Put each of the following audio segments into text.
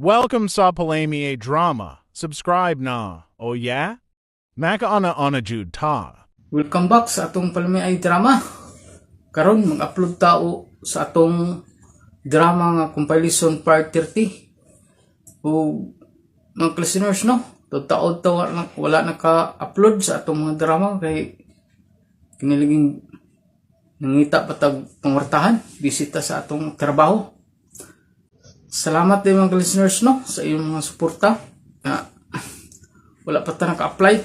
Welcome sa Palami Drama. Subscribe na. Oh yeah? Makaana ana jud ta. Welcome back sa atong Palami Drama. Karon mag-upload tao sa atong drama nga compilation part 30. O mga listeners, no, taod ta wala naka-upload sa atong mga drama kay kiniliging nangita pa tag pangwartahan, bisita sa atong trabaho. Salamat din, mga listeners, no, sa iyong mga suporta. Na wala pa ta naka-apply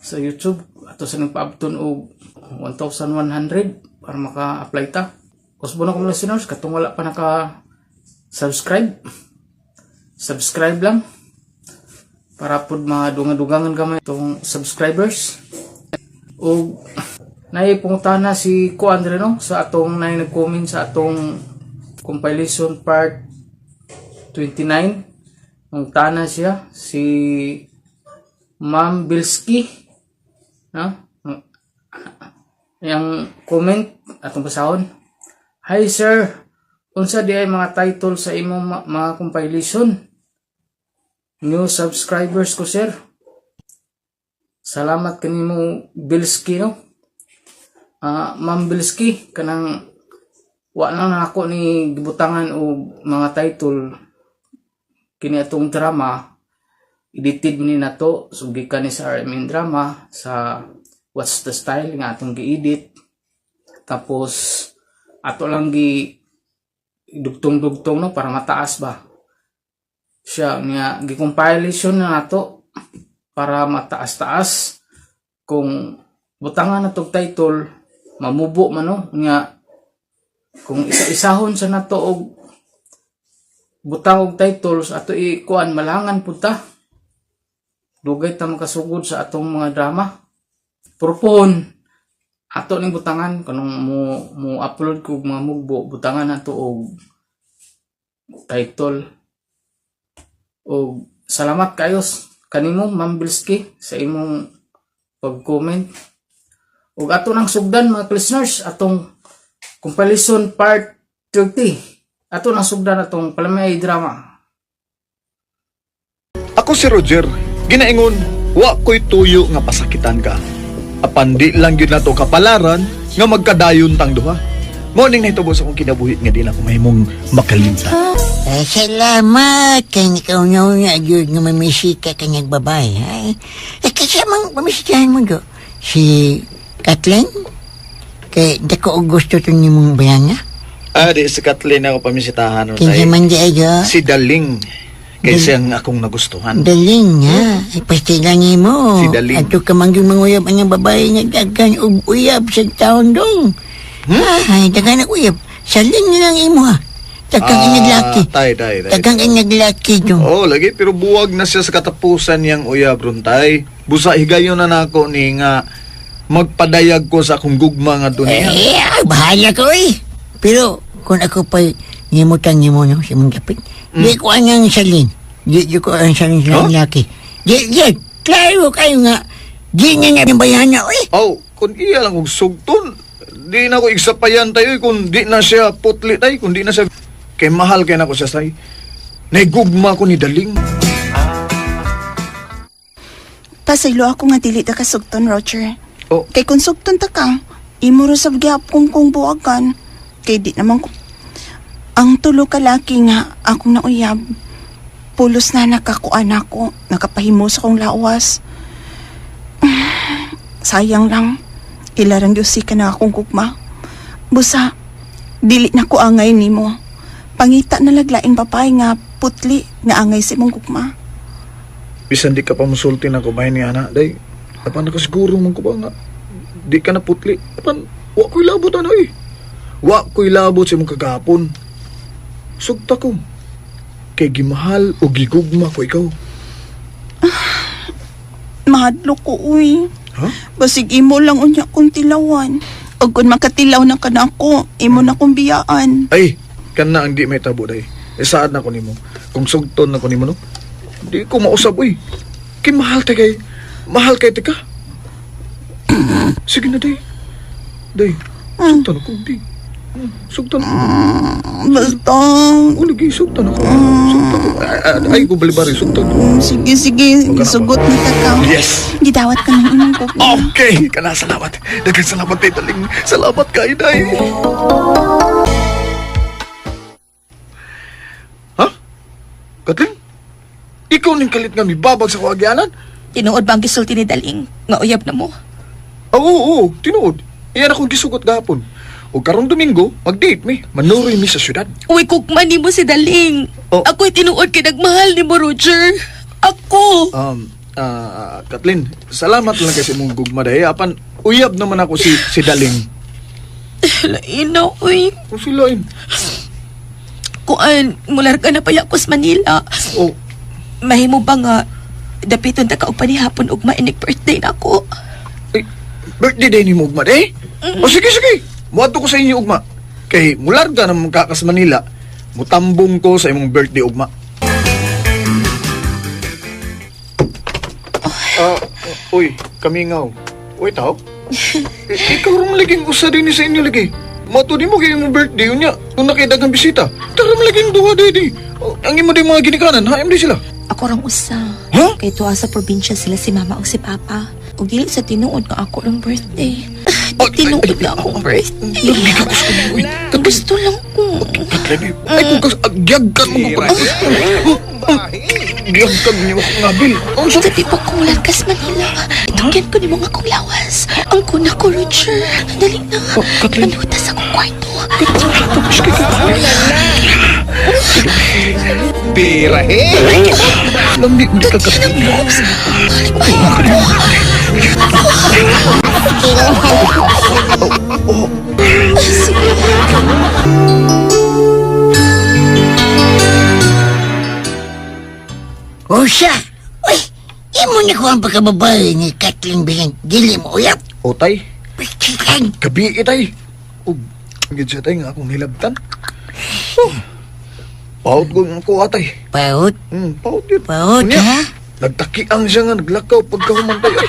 sa YouTube ato sa nagpaabton og 1,100 para maka-apply ta. Usbo na kong listeners, katong wala pa naka subscribe, subscribe lang para pud madungan-dugangan gamay itong subscribers. O naay pangutana si Ko Andre, no, sa atong naay nag-comment sa atong compilation part 29. Nangutana siya, si Ma'am Bilski, no? Yang comment atong basahon. "Hi sir, unsa di ay mga title sa imong mga compilation? New subscribers ko, sir." Salamat kanimo, Bilski, no. Ah, Ma'am Bilski, kanang wa lang na ako ni gibutangan og mga title kini atong drama. Edited ni nato, so gikan ni sa RMN Drama sa What's the Style nga atong gi-edit, tapos ato lang gi dugtong-dugtong, no, para mataas ba siya nga gi-compilation na nato para mataas-taas. Kung butangan na tog title, mamubo man, no, nga kung isa-isahon sa nato og butang og titles ato i-kuan, malangan pud ta, dugay ta makasugod sa atong mga drama. Pero pohon ato ning butangan kanong mo mo upload ko og mga mugbo, butangan nato og title. Og salamat kayo kanimo, Ma'am Bilski, sa imong pag-comment. Ug ato nang sugdan, mga listeners, atong compilation part 30. Ato nang sugdan atong Palamay Drama. Ako si Roger. Ginaingon, wa ko'y tuyo nga pasakitan ka. Apan di lang gyud nato kapalaran nga magkadayon tang duha. Mao ning nahitabo sa akong kinabuhi nga di na ako mahimong makalimtan. Eh, salamat kay ikaw nga nga gyud nga mamisita ka niyang babae. Ay, eh, kasi mang pamisitahan mo do. Si Kathleen? Kay dako og gusto to ni mong bayana. Ah, di si Kathleen ako pamisitahan. No, Kinsa tay. man di ayo? Si Daling. Kay siyang akong nagustuhan. Daling nga. Ay, pastila ni mo. Si Daling. Ato ka man gyud manguyab ang babae nga daghan og uyab sa taon dong. Ah, ay, daghan og uyab. Saling na lang imo ha. Daghang ah, naglaki. Tay, tay, tay. Daghang naglaki dong. Oh, lagi, pero buwag na siya sa katapusan niyang uyab ron, tay. Busa higayon na nako ni nga magpadayag ko sa akong gugma nga niya. Eh, ah, bahala ko eh. Pero kung ako pa'y ngimutan nimo, no, sa mong dapit, di ko angang salin. Di ko ang salin sa Huh? laki. Di, klaro kayo nga, di niya nga bayana, eh. Oh, kung iya lang kong sugton, di na ko igsapayan tayo eh, kung di na siya putli tay, kung di na siya kay mahal kay nako siya tay. Naigugma ko ni Daling. Pasaylo ako nga dili ta kasugton, Roger. Oh. Kay kung sugton ta ka, imo ra sab gihapon kong buwagan. Kay di naman ko ang tulo ka laki nga akong nauyab. Pulos na nakakuan ako, nakapahimo sa kong lawas. Sayang lang, ilarang Diyos ka na akong gugma. Busa, dili na ko angay nimo. Pangita na laglaing babae nga putli nga angay sa imong gugma. Bisan di ka pa musulti na kumain ni ana, day. Apan nakasiguro man ko ba nga di ka na putli. Apan wa ko'y labot ano eh. Wa ko'y labot sa imong kagapon. Sugta ko. Kay gimahal o gigugma ko ikaw. Mahadlok ko, uy. Ha? Basig imo lang unya kong tilawan. Og kung makatilaw na ka na ako, imo na kong biyaan. Ay, kana ang di may tabo day. Isaad na ko nimo. Kung sugton na ko nimo, no. Di ko mausab uy. Kay mahal ta kay mahal kay tika. Sige na day. Day, sugton ako di. Sugtan ako. Basta. O, lagi, sugtan ako. Sugtan ko. Ay, ay, ay, ko balibari, sugtan ko. Sige, sige. Sugot na ka ka. Yes. Gidawat ka ng imong gugma. Okay, kana salamat. Daghang salamat kay Daling. Salamat kay Day. Ha? Katlin? Ikaw ning kalit nga mibabag sa kuagyanan? Tinuod ba ang gisulti ni Daling? Nga uyab na mo? Ah, oo, oo, tinuod. Iyan akong gisugot gahapon. O karong Domingo, mag-date mi. Manuroy mi sa syudad. Uy, kukma ni mo si Daling. Oh. Ako'y tinuod kay nagmahal ni mo, Roger. Ako! Katlin, salamat lang kasi mong gugma dahi. Apan, uyab naman ako si Daling. Lain na, uy. Kung sila. Kuan, mularga na pala ako sa Manila. Oh, Mahimo ba nga, dapiton ta ka og panihapon og mainig birthday na ako. ay, birthday day ni mo ugma day? O sige, sige. Muadto ko sa inyo ugma. Kay mularga na mong kakas Manila, mutambong ko sa imong birthday ugma. Ah, uy, kamingaw. Uy, tao. Ikaw rin laging usa din sa inyo lagi. Mato di mo kay imong birthday unya. Kung nakidagang bisita, tara mo laging duha di. Oh, ang imo di mga ginikanan, ha? Di sila. Ako rang usa. Huh? Kay tuwa sa probinsya sila si mama o si papa. Ug dili sa tinuod nga ako rang birthday. Ay, Tinuod ay, nga akong birthday. Lagi ka gusto mo, uy. Gusto lang ko. Katlin, ay kung kas agyagkan mo ko. Gyagkan niyo ako ngabil. Ang Sa di pa kong largas Manila. Itugyan ko ni mga akong lawas. Ang kuna ko, Roger. Dali na. Oh, Kathleen. Manutas akong kwarto. Lambi, hindi ka Yan ang boobs. Halimbawa ko. Sige. O siya! Uy! Imo ni ko ang pagkababae ni Kathleen Bilang. Dili mo uyap. O tay, Pichikan! gabi itay. O, gid siya tay nga akong nilabtan. Oh, paut ko nga ko atay. Paut? Paut yun. Paut, Unya, ha? Nagtakiang siya nga, naglakaw pagkahumantay. Ay,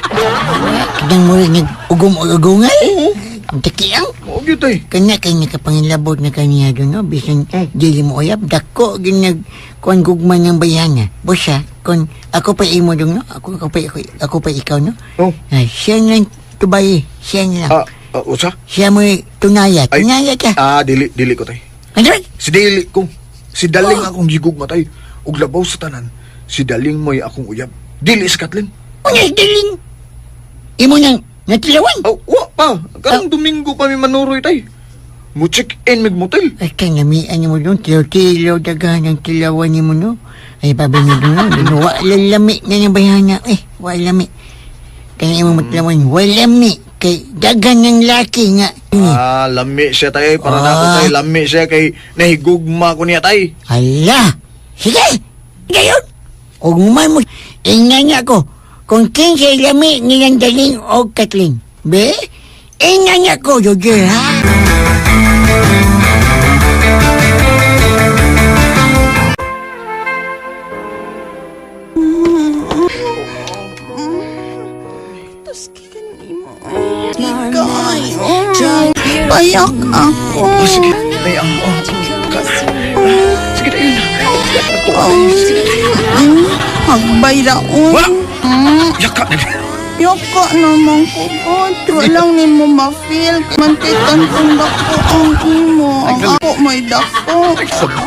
Kadang mo rin nag-ugom-ugungal? oo, Ang takiang? oo gyud tay. Kanya kay nakapangilabot na kaniya doon, no? Bisan dili mo uyap, dako ginag kuan gugma ng bayana. Bosa, kun ako pa imo dong, no? Ako pa ikaw, no? Oh. Ay, siya lang tubay, siya lang. Ah, ah, usa? Siya mo tunaya, Ay. tunaya ka. Ah, dili, dili ko tay. Ano? Si dili ko. Si Daling akong gigugma tay. Ug labaw sa tanan, si Daling mo'y akong uyab. Dili si Kathleen. Unya, daling. Imo nang natilawan. Oh, wa pa. Karong Domingo pa mi manuroy tay. Mo check in mig motel. Ay, kanamian mo doon, tilo-tilo, dagahan ang tilawan ni mo, no? Ay, babi mo doon, no? Wala lami na ng bayana. Eh, wala lami. Kaya mo matlawan, wala lami. Kay daghan ng laki nga. Ah, lami siya tay. Para na ako tay, lami siya kay nahigugma ko niya tay. Hala! Sige! Gayon! Og man mo, ingnan niya ko. Kung kinsay lami nilang daling o Kathleen. Be? Ingnan niya ko, Roger, ha? Tuskin mo. Ikaw. Payak ako. Oh, sige. Tay, ang oh. Ka- Sige tayo na. Ako, tay. Sige tayo. Hagbay raon. Wala! Yaka na. Yaka naman ko ba? Walang ni mo ma-feel. Mantitan kong dako ang imo. Ang ako may dako. Nagsama.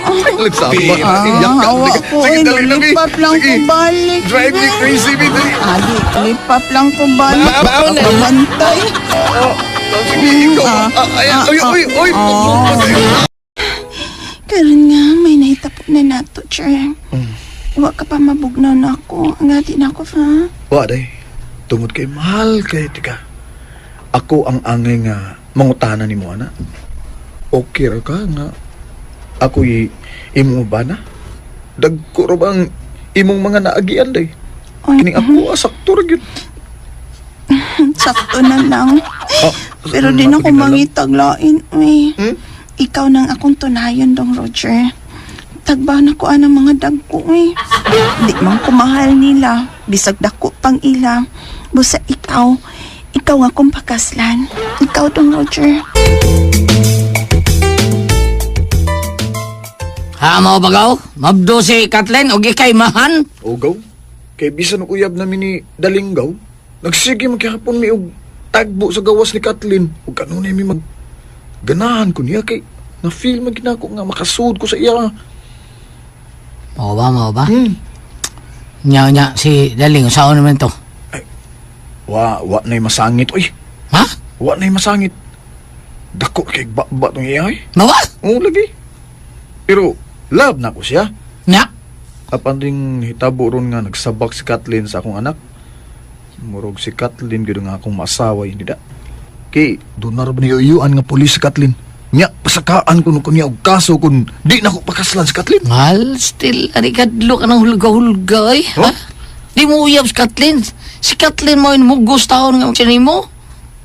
Ah, Yaka. awa ko. Sige, Eh, dali na, bi. lipap lang Sige. ko balik. Drive me eh. crazy, bi. Dali. Ali, lipap lang ko balik. Bantay. Oh, sige, ikaw. Ah, ay, ay, oy, oy. Karon nga, may nahitapok na nato, Jer. Wa ka pa mabugnaw na ako. Ang ati na ako, ha? Wa, day. Tungod kay mahal kay tika. Ako ang angay nga mangutana ni mo, ana. Okay ra ka nga ako imong bana. Dagko ra bang imong mga naagian day. Ay, Kining ako sakto ra gyud. sakto na lang. Ah, Pero di na ako ko din alam. mangitaglain, uy. Hmm? Ikaw nang akong tunayon dong, Roger. Tagba na ko anang mga dagko, uy. Di man ko mahal nila. Bisag dako pang ila. Busa ikaw, ikaw nga akong pakaslan. Ikaw dong, Roger. Ha, mao bagaw? Mabdo si Kathleen og ikay mahan? O gaw, kay bisan og uyab nami ni Dalinggaw, nagsige maghapon mi og tagbo sa gawas ni Kathleen. Ug kanunay mi mag ganahan ko niya kay na feel man ginako nga makasud ko sa iya. Mao ba, mao ba? Hmm. Nya nya si Daling usaon naman to? Wa na'y masangit oy. Ha? Wa na'y masangit. Dako kay ba tong iya oy. Mao ba? Oo lagi. Pero love na ko siya. Nya. Apan ring hitabo ron nga nagsabak si Kathleen sa akong anak. Murog si Kathleen gyud nga akong maasawa hindi da. Kay doon na ra ba niyo iyuan nga pulis si Kathleen. Nya pasakaan ko ko niya og kaso kun di na ko pakaslan si Kathleen. Mal, still, ari kadlo ka ng hulga-hulga eh. Huh? Ha? Di mo uyab si Kathleen. Si Kathleen mo yung mugos taon nga siya mo.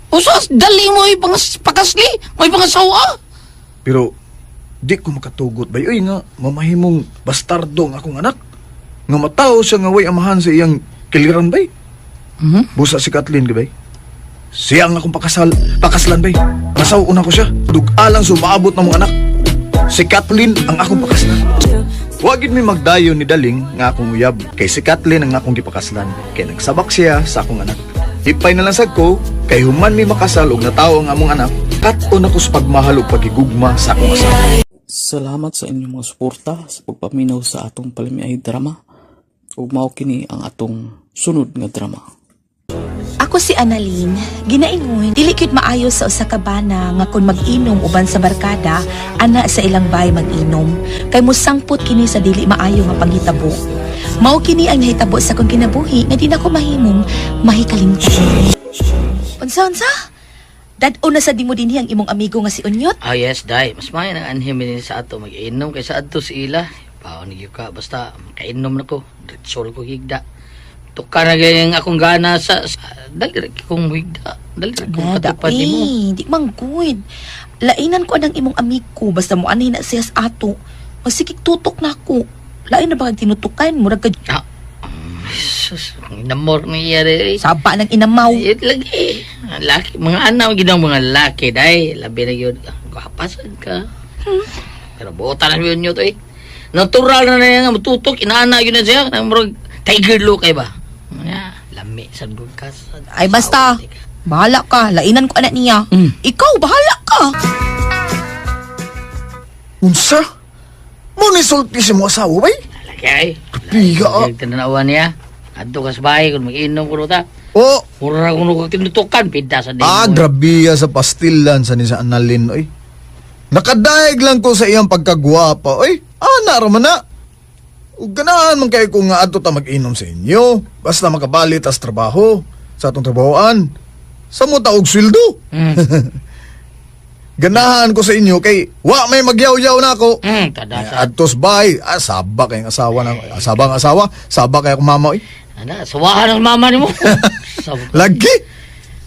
Usas, dali mo yung pakasli, mo yung pangasawa. Pero di ko makatugot bay oy nga mamahimong bastardo ang akong anak. Nga matawo siya nga way amahan sa iyang kiliran bay. Mhm. Busa si Kathleen gibay. Siya ang akong pakaslan bay. Nasaw una ko siya. Dugalang sumaabot na mong anak. Si Kathleen ang akong pakaslan. Wa gid mi magdayon ni Daling nga akong uyab kay si Kathleen ang akong gipakaslan. Kay nagsabak siya sa akong anak. Ipay na lang sad ko kay human mi makasal og natawo ang among anak. Kat-on ako sa pagmahal ug pagigugma sa akong asawa. Salamat sa inyong mga suporta sa pagpaminaw sa atong palamiay drama. Ug mao kini ang atong sunod nga drama. Ako si Annalyn, ginaingon, dili gyud maayo sa usa ka bana nga kun mag-inom uban sa barkada, ana sa ilang bay mag-inom, kay mosangpot kini sa dili maayo nga panghitabo. Mao kini ang nahitabo sa akong kinabuhi nga di nako mahimong mahikalimtan. Unsa unsa? Dad-o na sa di mo dinhi ang imong amigo nga si Unyot? Ah, yes, day. Mas may nang anhim ni sa ato. Mag-inom kay sa ato si ila. Paon ni ka. Basta, makainom na ko. Ritsol ko higda. Tuka na ganyan akong gana sa dali ra kong higda. Dali ra kong Nada, katupad nimo. eh, di man good. Lainan ko ang imong amigo basta mo anhi na siya sa ato. Magsigig tutok na ako. Lain na ba kag tinutukan? Murag ka Ah, Jesus, ang inamor niya rin. saba ng inamaw. Ayun lagi. Ang Laki, mga anak, ginang mga laki, day. Labi na yun. Gwapasan ka. Pero buta na yun yun to eh. Natural na na yan, matutok, inaana yun na siya. Nang murag, tiger look ay ba? Ya, lami sa dugkas. Ay basta, bahala ka. Lainan ko anak niya. Ikaw, bahala ka. Unsa? Mo ni sulti si mo asawa bay? Laki ay. Piga, ah. Tinanawan niya. Adto ka sa bahay, kung mag-inom ko ta. Oh, Mura kung nung tinutukan, pinta sa Ah, grabe sa pastilan sa ni sa Annalyn, oy. Nakadaig lang ko sa iyang pagkagwapa, oy. Ana ra man na. Ug ganahan man kay ko nga adto ta mag-inom sa inyo. Basta makabalit tas trabaho sa atong trabahoan. Sa mo ta og sweldo. Ganahan ko sa inyo kay wa may magyaw-yaw na ako. Kada sa Adtos bay, ah, saba kay ang asawa na, asaba ang asawa, saba kay akong mama oy. Ana, sawahan ang mama nimo. Lagi.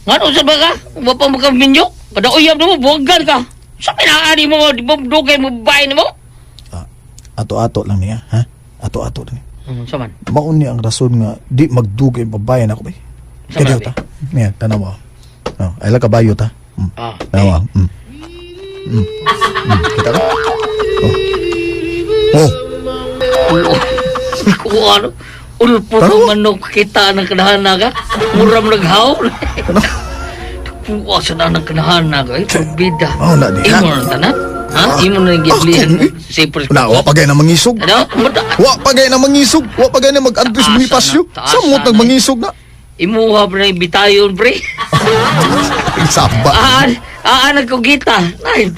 Ngano sa ba ka? Wa pa makaminyo? Kada uyab nimo buwagan ka. Sa pinaani mo, di ba dugay mo babae nimo? Ah, ato-ato lang niya, ha? Ato-ato lang niya. Sa man. Maon niya ang rason nga di magdugay babayan ako bay. Sa Kadiyo malabi. ta. Niya, tanaw mo. Oh, ay lang kabayo ta. Mm. Ah. Tanaw. Mm. Mm. Kita ka? Oh. Oh, Ulo. Kuha no. Ulpo Tanaw. ng manok kita ng kanahana ka. Muram naghaw. Kuha sa na ng kanahana ka. Ay, pagbida. Oh, na di, ha? Imo na tanan? Ha? Imo na yung giblihan. Ako, eh. Saper. Na, wa pa gay na mangisog. Ano? Mata. Wa pa gay na mangisog. Wa pa gay na mag-Andres Taasa Bonifacio. na, taasa Samot na. nag mangisog na. Imuha pa na yung bitayon, pre. Saba. Aan, aan nagkugita. Ay,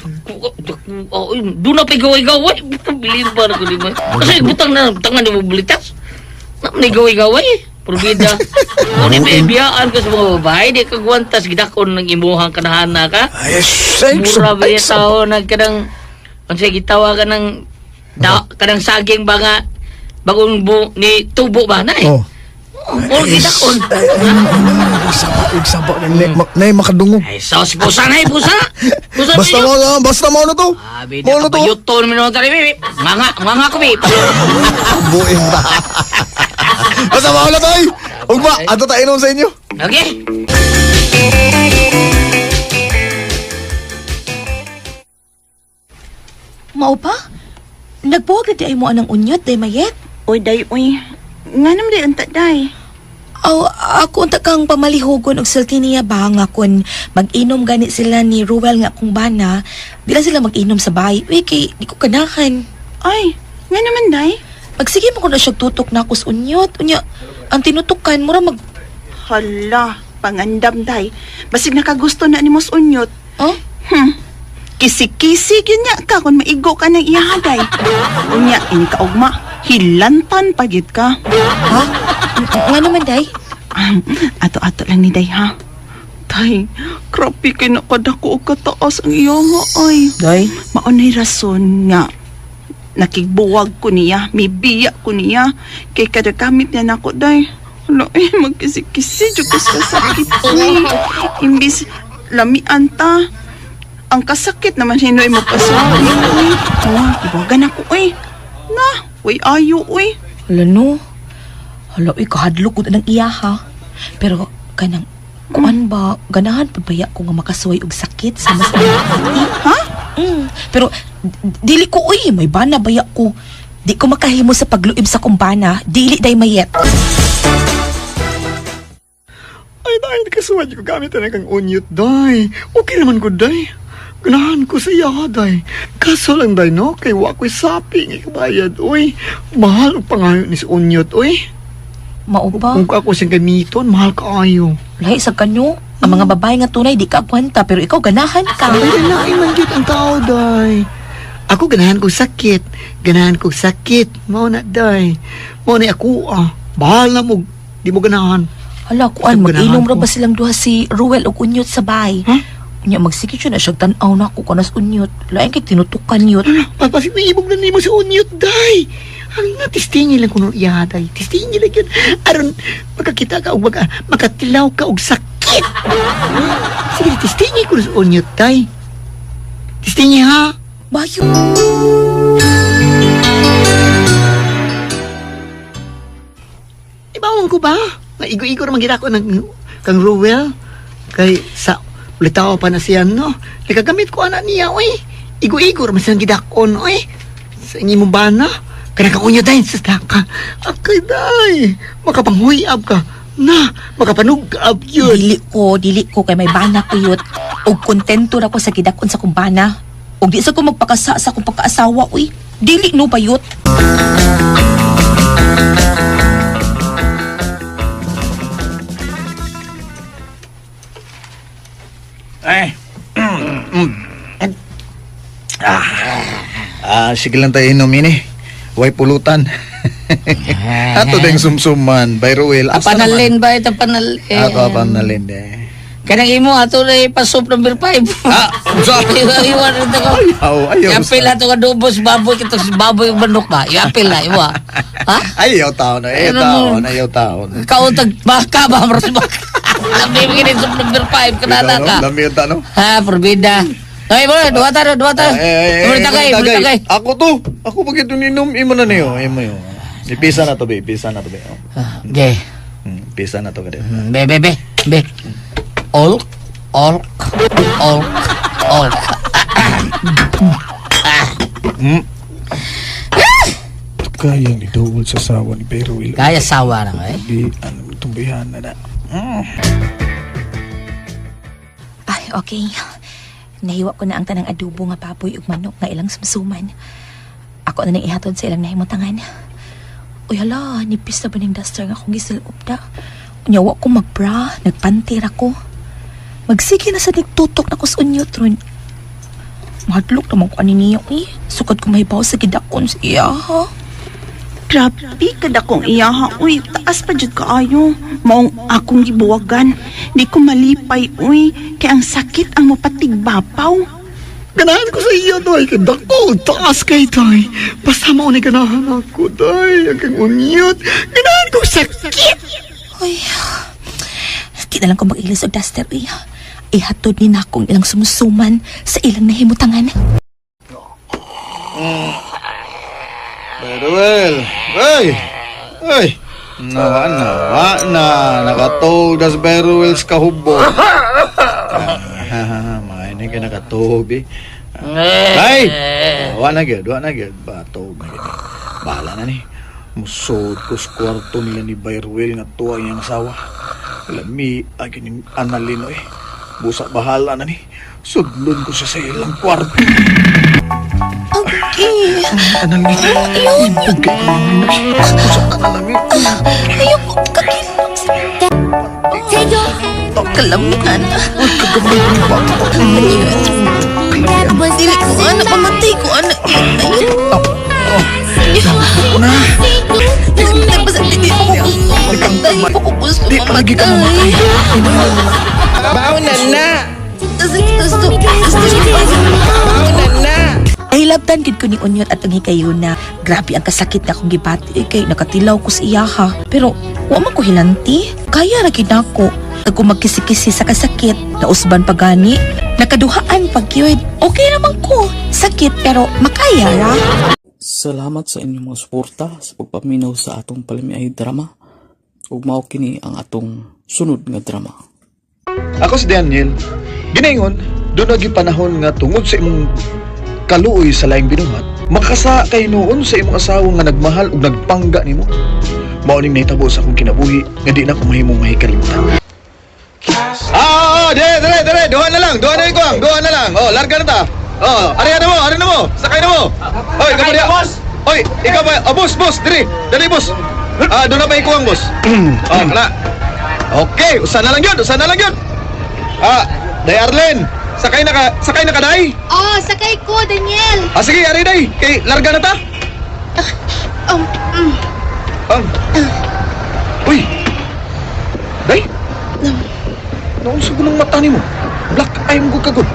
doon na pigaway-gaway. Bilin ba na ko di ba? Kasi butang na, butang na di mo bulitas. Na, nigaway-gaway. Probida. Kung ibiyaan ka sa mga babae, di ka gwantas, gidakon ng imuhang kanahana ka. Ay, ay, Mura ba ay, yung tao nagkanang, ang siya gitawa ka ng, da, kanang saging ba nga, bagong bu, ni tubo ba na eh. Oh. Oh, mura gidakon. Ay, ay, ay, saba, ay, saba, nay makadungog. Ay, sos, pusa na eh, pusa. Pusa Basta ninyo. mo na, basta mo na to. Abi, Mo na to. nakabayuton mi naman tari, bibi. Nga nga, nga nga ko, bi. Buin ta. Basta mo na to, ay. Ugma, ato ta inom sa inyo. Okay. Mao pa? Nagbuwag na di ay mo anang unyot, day mayet. Oy, day, oy. Nga naman day, unta, day. Aw, ako unta kang pamalihugon og sulti niya ba nga kun mag-inom gani sila ni Ruel nga akong bana, di lang sila mag-inom sa bahay. Uy, kay di ko ganahan. Ay, nga naman, day. Magsige mo ko na siya tutok na ako sa unyot. Unya, ang tinutukan, mura mag... Hala, pangandam, day. Basig nakagusto na ni Mos Unyot. Oh? Kisi-kisi yun niya ka kung maigo ka ng iya, day. Unya, ini ka ugma. Hilantan pagit ka. Ha? Nga naman, day? Ato-ato lang ni day, ha? Day, grabe kay nakadako og kataas ang iya nga, ay. Day? Maunay rason nga nakigbuwag ko niya, mibiya ko niya, kay kada gamit niya nako, day. Hala, eh, magkisi-kisi, jud ko sa sakit. Uy, imbis lamian ta. Ang kasakit naman hinoy mo pa sa uy. Oh, iwagan ako, uy. Na, uy, ayo, uy. Hala no. Hala, uy, kahadlok ko na ng iya, ha? Pero, kanang, kuan ba, ganahan pa baya ko nga makasuway og sakit sa mas Ha? Pero, dili ko, uy, may bana baya ko. Di ko makahimo sa pagluib sa kumbana, dili day mayet. Ay, day, kasuwad ko gamit na kang unyot, day. Okay naman ko, day. Ganahan ko sa iya, day. Kaso lang, day, no? Kay wa ko'y sapi nga ikabayad, uy. Mahal ang pangayo ni sa unyot, uy. Mao ba? Kung ako siyang gamiton, mahal kaayo. Lahi sa kanyo. Ang mga babae nga tunay di ka akwenta pero ikaw ganahan ka. Ay, lain man gyud ang tao, day. Ako ganahan kong sakit. Ganahan kong sakit. Mao na, day. Mao na ako, ah. Bahal na mo. Di mo ganahan. Hala, kuan, Ito, ganahan mag-inom ra ko. ba silang duha si Ruel og unyot sa bahay? Ha? Unya, magsikit yun na siyang tan-aw na ako kanas unyot. Lain kay tinutukan yun. Ala, papasik na ibog na nimo si Unyot, day. Ang natistingi lang kuno iya, day. Tistingi lang yun. Aron, makakita ka og makatilaw ka og sakit. Sige, tistingi ko sa Unyot, day. Tistingi, ha? Bayo. Ibawang ko ba? Naigo-igo naman gid ako ng kang Ruel. Kay sa ulitaw pa na siya, no? Nakagamit ko anak niya, oy. Igo-igo naman siyang gidakon, oy. Sa inyo mong bana. Kaya kang unyo day, sa ka. Akay, day. Makapanghuyab ka. Na, makapanugab yun. Dili ko kay may bana ko yun. Og kontento ra ko sa gidakon sa kong bana. Og di sa ko magpakasa sa akong pagkaasawa, uy. Dili no bayot. Ay. Ah, sige lang tayo inumin eh. Way pulutan. Ato ding sumsuman by Ruel. Asa naman? Panalin ba ito panalin? Ato panalin eh. Kanang imo ato na ipasop number 5. Ah, unsa? Iwan rin ako. Ayaw, ayaw. Iapil ato ka dubos baboy kita sa baboy yung manok ba? Iapil na iwa. Ha? Ayaw taon, ayaw Ano taon, mo? ayaw taon. Kautag baka ba maras baka. Lami mo gini sop number 5 kanana ka. Lami yung tanong. Ha, porbida. Ay, bro, duwa ta, duwa ta. Eh, Bro, tagay, bro, tagay. Ako to. Ako pag ito ninom, imo na niyo, imo yo. Ipisa na to, be. Ipisa na to, be. Oh. Ah, Okay. Ipisa na to, kadi. Be, be, be, be. Olk, olk, olk, olk. Kayang iduol sa sawa ni Peruil. Kaya sawa na eh. Di, ano, itong bihan na na. Ay, okay. Nahiwa ko na ang tanang adobo nga baboy ug manok nga ilang sumsuman. Ako na nang ihatod sa ilang nahimutangan. Uy, hala, nipis na ba ning duster nga akong gisilop na? Unya, wa ko magbra, nagpantir ako. Magsige na sa nagtutok na ko sa unyot ron. Mahadlok naman ko ani niya, eh. Sukad ko mahibaw sa gidakon sa iya, ha? Grabe kada kong iyaha, uy. Taas pa jud kaayo. Maong akong gibuwagan. Di ko malipay, uy. Kay ang sakit ang mapatigbapaw. Ganahan ko sa iya, day. Kay dako, taas kay, day. Basta mo ni ganahan ako, day. Ang kang unyot. Ganahan ko sakit. Uy, di na lang ko mag-ilis og duster, uy. Ihatod ni na akong ilang sumusuman sa ilang nahimutangan. Peruel, ay! Ay! Nawa na, wa na. Nakatog das Peruel sa kahubo. Ah, Maini ka nakatog, eh. Ay! Wa na gyud, wa na gyud. Bato na gyud. Bahala na ni. Musod ko sa kwarto nila ni Bayrwell nga tuwa iyang asawa. Lami, agin yung Annalyn oy. Busa bahala na ni. Sudlon ko siya sa ilang kwarto. Okay. Annalyn, Ayun. okay ko yun. Busa ka na lami. Ayoko kakilok sa... Kalamian. Uy, kagamay ko ba? Dili ko anak, mamatay ko anak. Ayun. Ko na. Tapos hindi ko gusto mamatay. Hindi ko gusto Di palagi ka mamatay. mamatay. Ay labtan gid ko ni Unyot at ang hikayuna. Grabe ang kasakit na akong gibati eh, kay nakatilaw ko sa iyaha. Pero wa man ko hilanti. Kaya ra gid nako. Kag kung magkisi-kisi sa kasakit, nausban pa gani. Nakaduhaan pag yun. Okay naman ko. Sakit pero makaya ra. Salamat sa inyong mga suporta sa pagpaminaw sa atong palamiay drama. Ug mao kini ang atong sunod nga drama. Ako si Daniel. Ginaingon, doon nagi panahon nga tungod sa imong kaluoy sa laing binuhat, makasa kay noon sa imong asawa nga nagmahal ug nagpangga nimo. Mao ning nahitabo sa akong kinabuhi nga di na ko mahimong mahikalimtan. Ah, dire, dire, dire, duha na lang, duha na lang kuang, duha na lang. Oh, larga na ta. Oh, ari na mo, ari na mo. Sakay na mo. Oy, ikaw ba? Boss. Oy, ikaw ba? Oh, boss, boss, dire. Dali, boss. Ah, doon na pa ikuang, boss. Oh, wala. Okay, usa na lang yun, usa na lang yun. Ah, Day Arlen, sakay na ka, Day? Oh, sakay ko, Daniel. Ah, sige, ari, Day. Kay, larga na ta. Um, Um. Uy! Day! Naunsa ko ng mata nimo? Black eye mo kagod.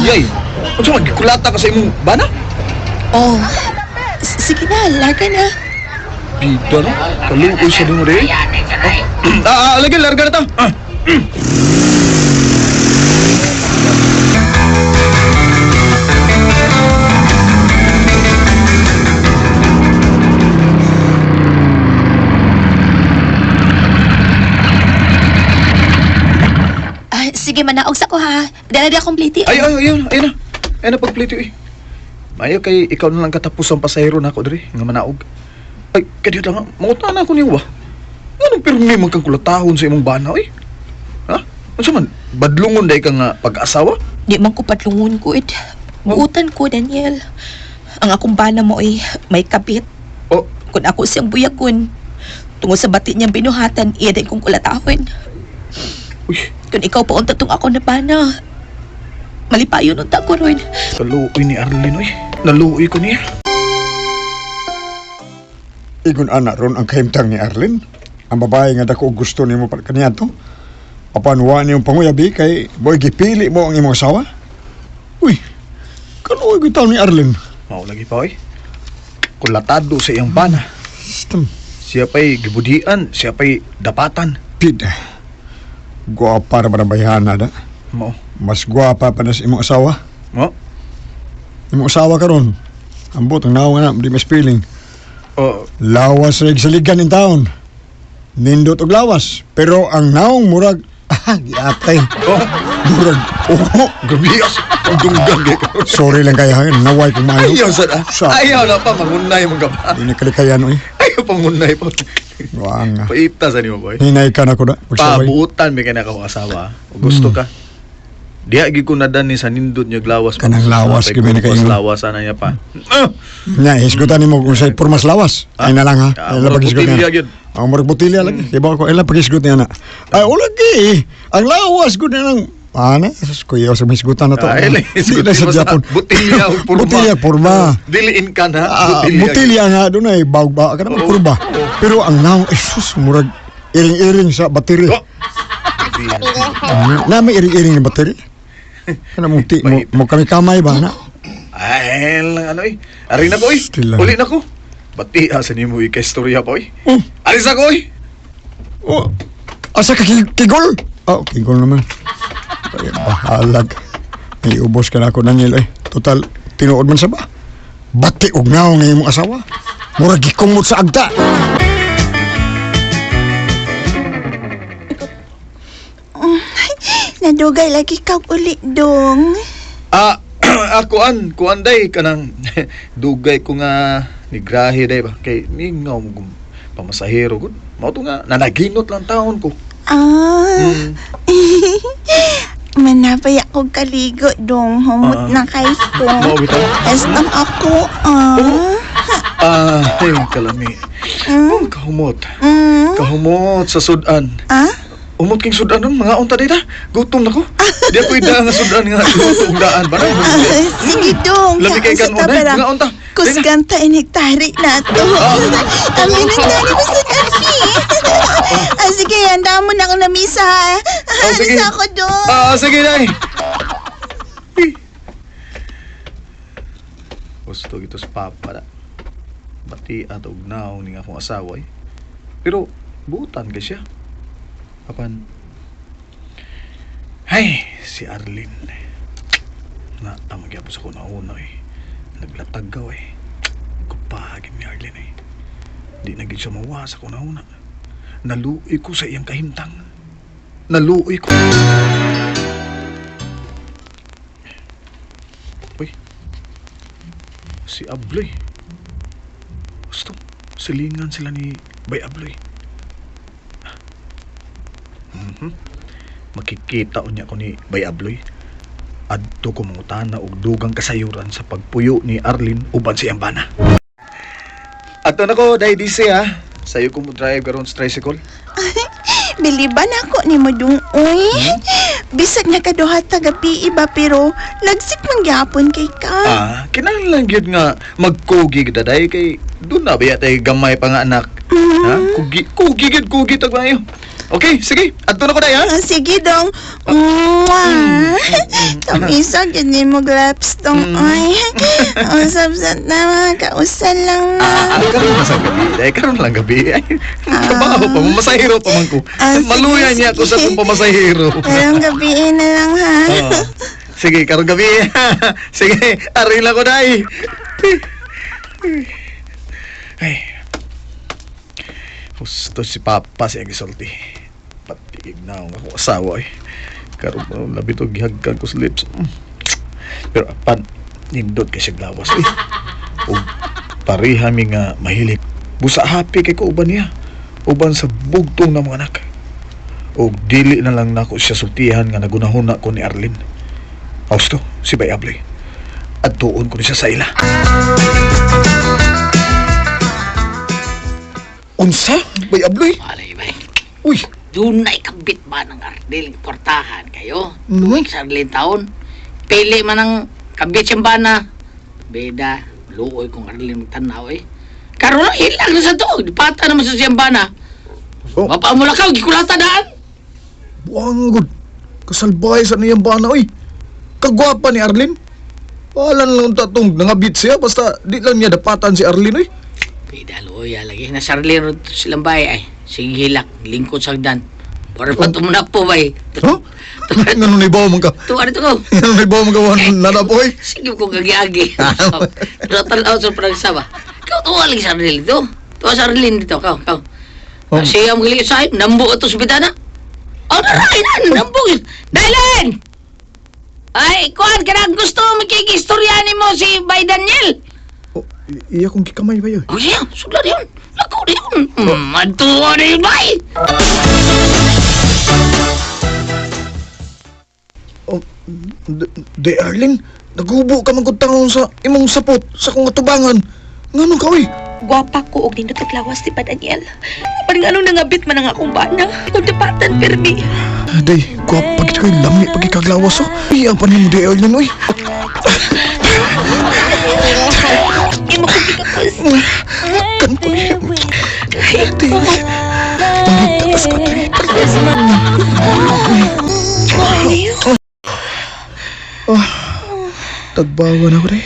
Yay! Unsa man gikulata ka sa imong bana? Oh. Sige na, larga na. Bida no? Kaluoy sa nimo day. Ah, ah, lagi larga na ta. Ah. Ah, sige, manaog sa ko ha. Dala di akong pliti. Ay, ay, ayun, ayun na. Ayun na pagplito eh. Mayo kay ikaw na lang katapos ang pasahero na ako diri nga manaog. Ay, kadiyot lang, mangutan na ako niyo ba? Nganong pirmi man kang kulatahon sa imong bana oy? Ha? Unsa man badlungon day ka nga pag-asawa? Di man ko padlungon ko, id. Buutan ko, Daniel. Ang akong bana mo ay may kabit. Oh, Kung ako siyang buyagon, tungod sa bati niyang binuhatan, iya din kong kulatahon. uy, Kung ikaw pa unta tong ako na bana, malipayon unta ko ron. kaluoy ni Arlene oy. Naluoy ko niya. Igon ana ron ang kahimtang ni Arlene. Ang babae nga dako og gusto nimo pa kaniadto. Apan wa niyong panguyabi kay boy gipili mo ang imong asawa. Uy, kaluoy gyud taon ni Arlene. Mao lagi pa oy. Kulatado sa iyang bana. System. Siya pa'y gibudian, siya pa'y dapatan. Pid. Guwapa ra ba na bayhana da? Mao. Mas guwapa pa na sa imong asawa. Mao. Imong asawa karon. Ambot ang naong na, di mas feeling. Oh, Lawas ra saligan in taon. Nindot og lawas, pero ang naong murag ah, giatay. oh, Murag oh, grabe as ang dunggan kay ko. Sorry lang kay hangin, naway kong maayo. Ayaw sa na. Sa- Ayaw na pa mangunay mo ka pa. Di na kalikayan oy. Ayaw pa mangunay pa. Wang. Paita sa nimo boy. Hinay ka na ko na. Pagsaway. Pabutan may kanaka ko asawa. O gusto ka. Diha gyud ko nadan ni sa nindot niya lawas. Kanang lawas, Apay gyud may kurpas nakaingon. lawas ana niya pa. Ah! Nya, hisgutan nimo kung sa pormas lawas. Ay na lang ha. Ah, Ay lang murag paghisgot botilya niya. gyud. Ang murag botilya lagi. Iba ko ila paghisgot niya na. Ay wala gi. Ang lawas gud na lang. Ana, sus kuya sa hisgutan na to. Ay, lang, Di na sa hisgutan mo sa Japon. botilya o porma. Botilya porma. Diliin ka na. Ah, botilya nga doon ay bawg ba ka naman Oo. kurba. Pero ang naong ay sus murag iring-iring sa battery. Oh. Na may iring-iring na battery. Kana mong ti mo, mo kami kamay ba na? Ay, lang ano eh. Ari na ko eh. Still lang. Uli na ko. Bati asa nimo ikay istorya pa oy. Oh. Alis ako oy. Oh, asa ka kigol? Oh, kigol naman. Ay, bahalag. Ay, ubos ka na ako Daniel eh. Total, tinuod man sa ba? Bati og naong nga imong asawa. Murag gikumot sa agta. Nadugay lagi kag uli dong. Ah, Ah, kuan, kuan day kanang dugay ko nga nigrahe day ba kay mingaw mo kung pamasahero gud. Mao to nga nanaginot lang taon ko. Ah. Manapay ako kaligo dong. Humot Ah. na kay ko. Mao bitaw. Estong ako, ah. Ah, ay kalami. Oh, kahumot. Kahumot sa sudan. Ah? Umot king sudan nun, mga unta dita. Gutom na ko. Di ako ida nga sudan nga luto og daan ba na. Ah, sige dong. Lami kay Kaon sa kanon, eh. tabara. Mga unta. Kusgan ta inektari na to. Amin ang dali mo sa kapi. Ah, sige, handa mo na ako na misa. Oh, sige. Alis ako dong. Ah, sige day. Gusto gito sa papa na. Bati at ugnaw ning akong asawa eh. Pero butan kay siya. Apan ay, si Arlene. Na ang magyapon sa kuna-una eh. Naglatag ka eh. Kupagin ni Arlene eh. Di na gid siya mawa sa kuna-una. Naluoy ko sa iyang kahimtang. Naluoy ko. Uy. Si Abloy. Gusto, silingan sila ni Bay Abloy. Mhm. Makikita unya ko ni Bay Abloy. Adto ko mangutana og dugang kasayuran sa pagpuyo ni Arlene uban sa iyang bana. Adto na ko, dai DC ha. Sayo ko mo drive karon sa tricycle. Biliban ako ni mo dong, uy. Bisag nakaduha taga iba pero lagsik man gyapon kay ka. Ah, kinahanglan gyud nga magkugi gid daday kay doon na ba tay gamay pa nga anak. Ha? Kugi, kugi gyud, kugi tag maayo. Okay, sige. Adto na ko day ha. Ah, sige dong. Mwah. Kamisa, ganyan mo glaps dong. Ay, usap-sap na mga kausa lang na. Ah, karon na sa gabi. Day karon lang gabi. Ay, trabaho pa, masahero pa man ko. Ah, sige, Maluya niya ako sa sige. akong pamasahero. Karong gabiin na lang ha. Oo. Sige, karong gabi. Sige, arila ko day. Ay. Gusto si Papa siya gisulti. Patiig na ang akong asawa eh. Karon pa labi to gihagkan ko sa lips. Pero apan nindot kay siya lawas eh. Ug pareha mi nga mahilig. Busa happy kay ko uban niya. Uban sa bugtong na mga anak. Og dili na lang nako siya sultihan nga nagunahuna ko ni Arlene. Austo, si Bay Abloy. At tuon ko ni siya sa ila. Unsa? Bay Abloy? Alay, bay. Uy, Dunay kabit ba ng Ardel kwartahan kayo? Tuwing sa Arlene taon. Pili man ang kabit siyang bana. Beda, luoy kong Arlene magtanaw eh. Karon ilang na sa to. Pata naman sa siyang bana. Oh. Mapamula ka, gikulata daan. buang gud. Kasalbahay sa niyang bana, uy. Kagwapa ni Arlene. Wala na lang tatong nangabit siya basta di lang niya dapatan si Arlene, uy. Beda, luoy ah, lagi. Nasa Arlene ro silang bahay ay. Sige hilak, lingkod sagdan. Para pa tumuna po bay. Huh? Ngano ni bawo man ka? Tuwa nito ko. Ngano ni bawo man ka nanapoy? Sige ko gagi-agi. Pero tanaw sa panagsama. Ikaw tuwa lagi sa Arlene dito. Tuwa sa Arlene dito. Ikaw, ikaw. Oh. Siya ang galing sa nambo ito sa bitana. Oh, naray na, nambo. Dailin! Ay, kuan ka na gusto makikistorya ni mo si Bay Daniel. Oh, iya kong gikamay ba yun? Oh, siya, sudla na yun. Lako na yun. Matuwa na yun, bay. Oh, de Arlene, nagubo ka man kung taon sa imong sapot sa akong atubangan. Ngano ka, uy? Gwapa ko og nindot og lawas ni pa Daniel. Parang anong nangabit man ang akong bana. Kung dapatan pirmi. Day, gwapa gid kay lami pag ikaglawas oh. Iya pa nimo de Arlene, uy. Imo ko gikapos. Kan ko niya. Day, mangita tas ka diri. Ah, tagbawa na ko day.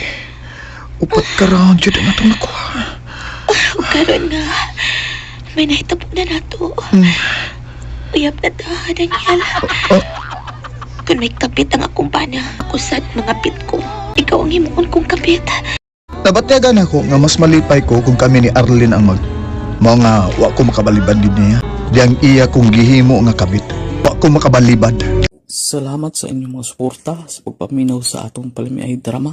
Upat ka round jud ang atong nakuha. Ug karon nga may nahitabo na nato. Uyab na ta, Daniel. Oh. Kung may kapit ang akong bana, kusad mga pit ko. Ikaw ang himuon kong kapit. Nabatyagan ako nga mas malipay ko kung kami ni Arlene ang mag mao nga wa ko makabalibad din niya. Diyang iya kong gihimo nga kabit. Wa ko makabalibad. Salamat sa inyong mga suporta sa pagpaminaw sa atong palamiay drama.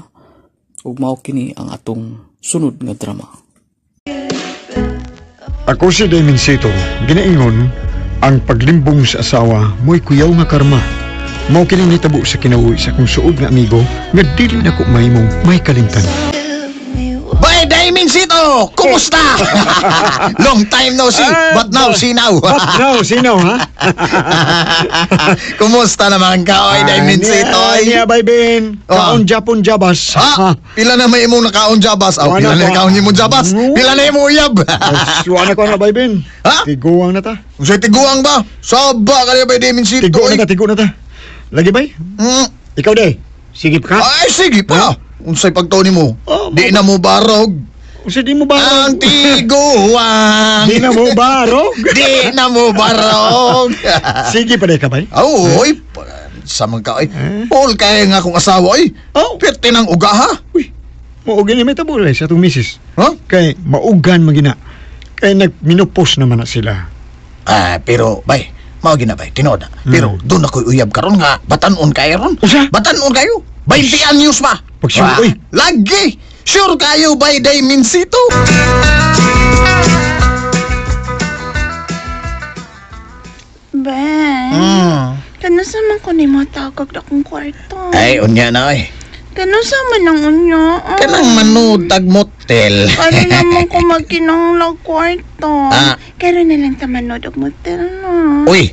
Ug mao kini ang atong sunod nga drama. Ako si Damien Sito, ginaingon, ang paglimbong sa asawa mo'y kuyaw nga karma. Mao kini nitabo sa kinabuhi sa akong suod nga amigo nga dili na ko mahimong may kalimtan. Bay, Daminsito! Kumusta? Long time no see, but now see now. But now, sino ha? Kumusta naman ka, oy, Daminsito? Oy? Niya, bay Ben. Oh. Kaon Japon Jabas. Ha? Pila na may imong nakaon jabas? Aw, Wala pila na ko. nakaon nimo jabas? Pila na imong uyab? Suwa na ko na bay Ben. Ha? Tiguang na ta. Unsay tiguang ba? Saba ka niya bay Daminsito? Tigo Oy. na ta, tigo na ta. Lagi bay? Ikaw day. Sige ka. Ay, sige pa. Unsay pagtuo nimo? Oh, Di na mo barog. Usa di mo barog. Ang tiguang. Di na mo barog. Di na mo barog. Sige pa day ka bay. Aw, oy, sa mga ka, oy. Paul, kaya nga akong asawa, oy. Oh. Pwerte ng uga, ha? Uy, maugan ni may tabulay sa atong misis. Ha? Kay maugan magina. Kay nagminupos naman na sila. Ah, pero, bay, mao gina, bay, tinuod na. Pero, doon ako'y uyab karon nga, batanon kayo ron. Usa? Batanon kayo. 20 anyos pa. Pag sure, Ah, oy. Lagi. Sure kayo, bay, day minsito. Ben, kano sa man ko ni matagag na akong kwarto? Ay, unya na, oy. Kano sa man ang unya? Ah. Kanang manutag motel. Ano naman ko magkinanglag kwarto? Ah. Karon na lang ta manood og motel no. Uy,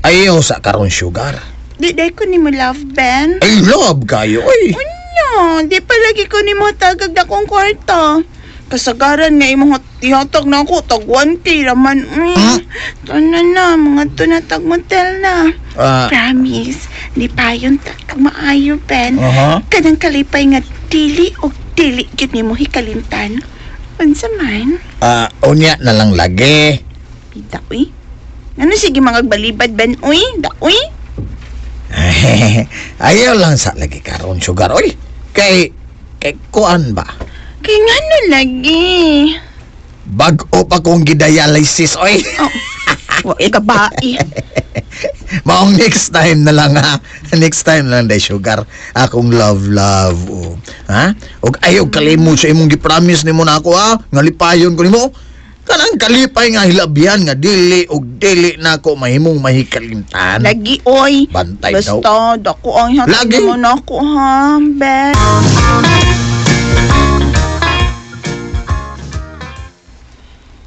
ayaw sa karon sugar. Di day ko ni mo love, Ben. Ay, love kayo, oy. Unya, di pa lagi ko ni mo tagag na akong kwarto. Kasagaran nga imong ihatag na ako, tag 1K raman. Ito na na, mga to na tag motel na. Ah, Promise, di pa yun tag maayo, Ben. aha. Kanang kalipay nga dili o dili gyud nimo hikalimtan. Unsa man? Ah, unya na lang lagi. Bida, uy. Ano sige mga balibad, Ben, uy? Da, uy. Ayaw lang sa lagi karon sugar oy. Kay kay kuan ba? Kay ngano lagi? Bag-o pa kong gidialysis oy. Wa ka ba? eh. Maong next time na lang ha. Next time na lang day sugar. Akong love love. Oh. Ha? Og ayaw kalimot sa imong gipromise nimo na ako ha. Nga lipayon ko nimo. Kanang kalipay nga hilabyan nga dili og dili na ako mahimong mahikalimtan. Lagi, oy. Bantay daw. Basta, dako ang hatag Lagi. mo na ako, ha, Ben.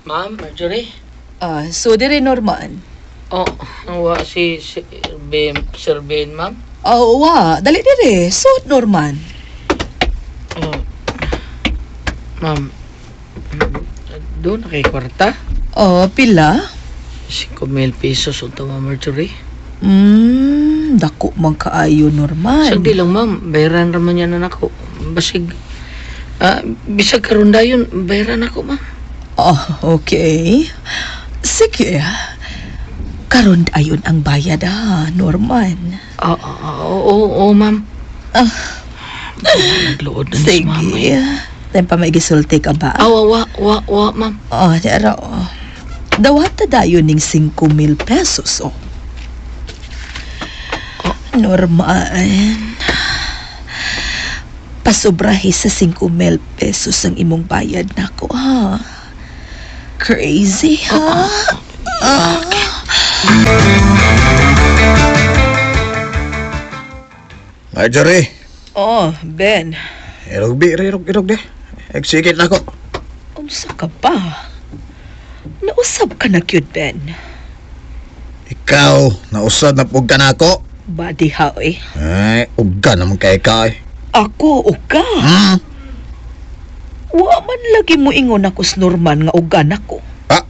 Ma'am, Marjorie? Ah, so dire Norman. Oh, wa si Sir Ben, Sir Ben, ma'am. Oh, wa, dali dire. So Norman. Oh. Ma'am, doon na kay kwarta. Oh, pila? 5,000 pesos unta, ma'am Marjorie. Dako man kaayo Norman. Sagdi lang, ma'am. Bayaran raman yan na ako. Basig, bisag karon dayon, bayaran ako, ma'am. Oh, okay. Sige. Karon ayon ang bayad ah, Norman. Oo, oo, ma'am. Ah. Nagluod na ni si ma'am. Sige. Tayo pa may gisulti ka ba? Ah, wa, wa, wa, wa, ma'am. Oh, dara oh. Dawata dayon ning 5,000 pesos oh. Norman. Pasobrahe sa 5,000 pesos ang imong bayad nako ha. Crazy ha? Marjorie, Oh, Ben. irog bi, irog, irog de. Exigit na ko. Unsa ka ba? Nausab ka na cute, Ben. Ikaw, nausad na pug ka na ako. Badi ha eh. Ay, uga naman kay ka eh. Ako uga. Hmm? Wa man lagi mo ingon ako sa Norman nga uga nako. Ah,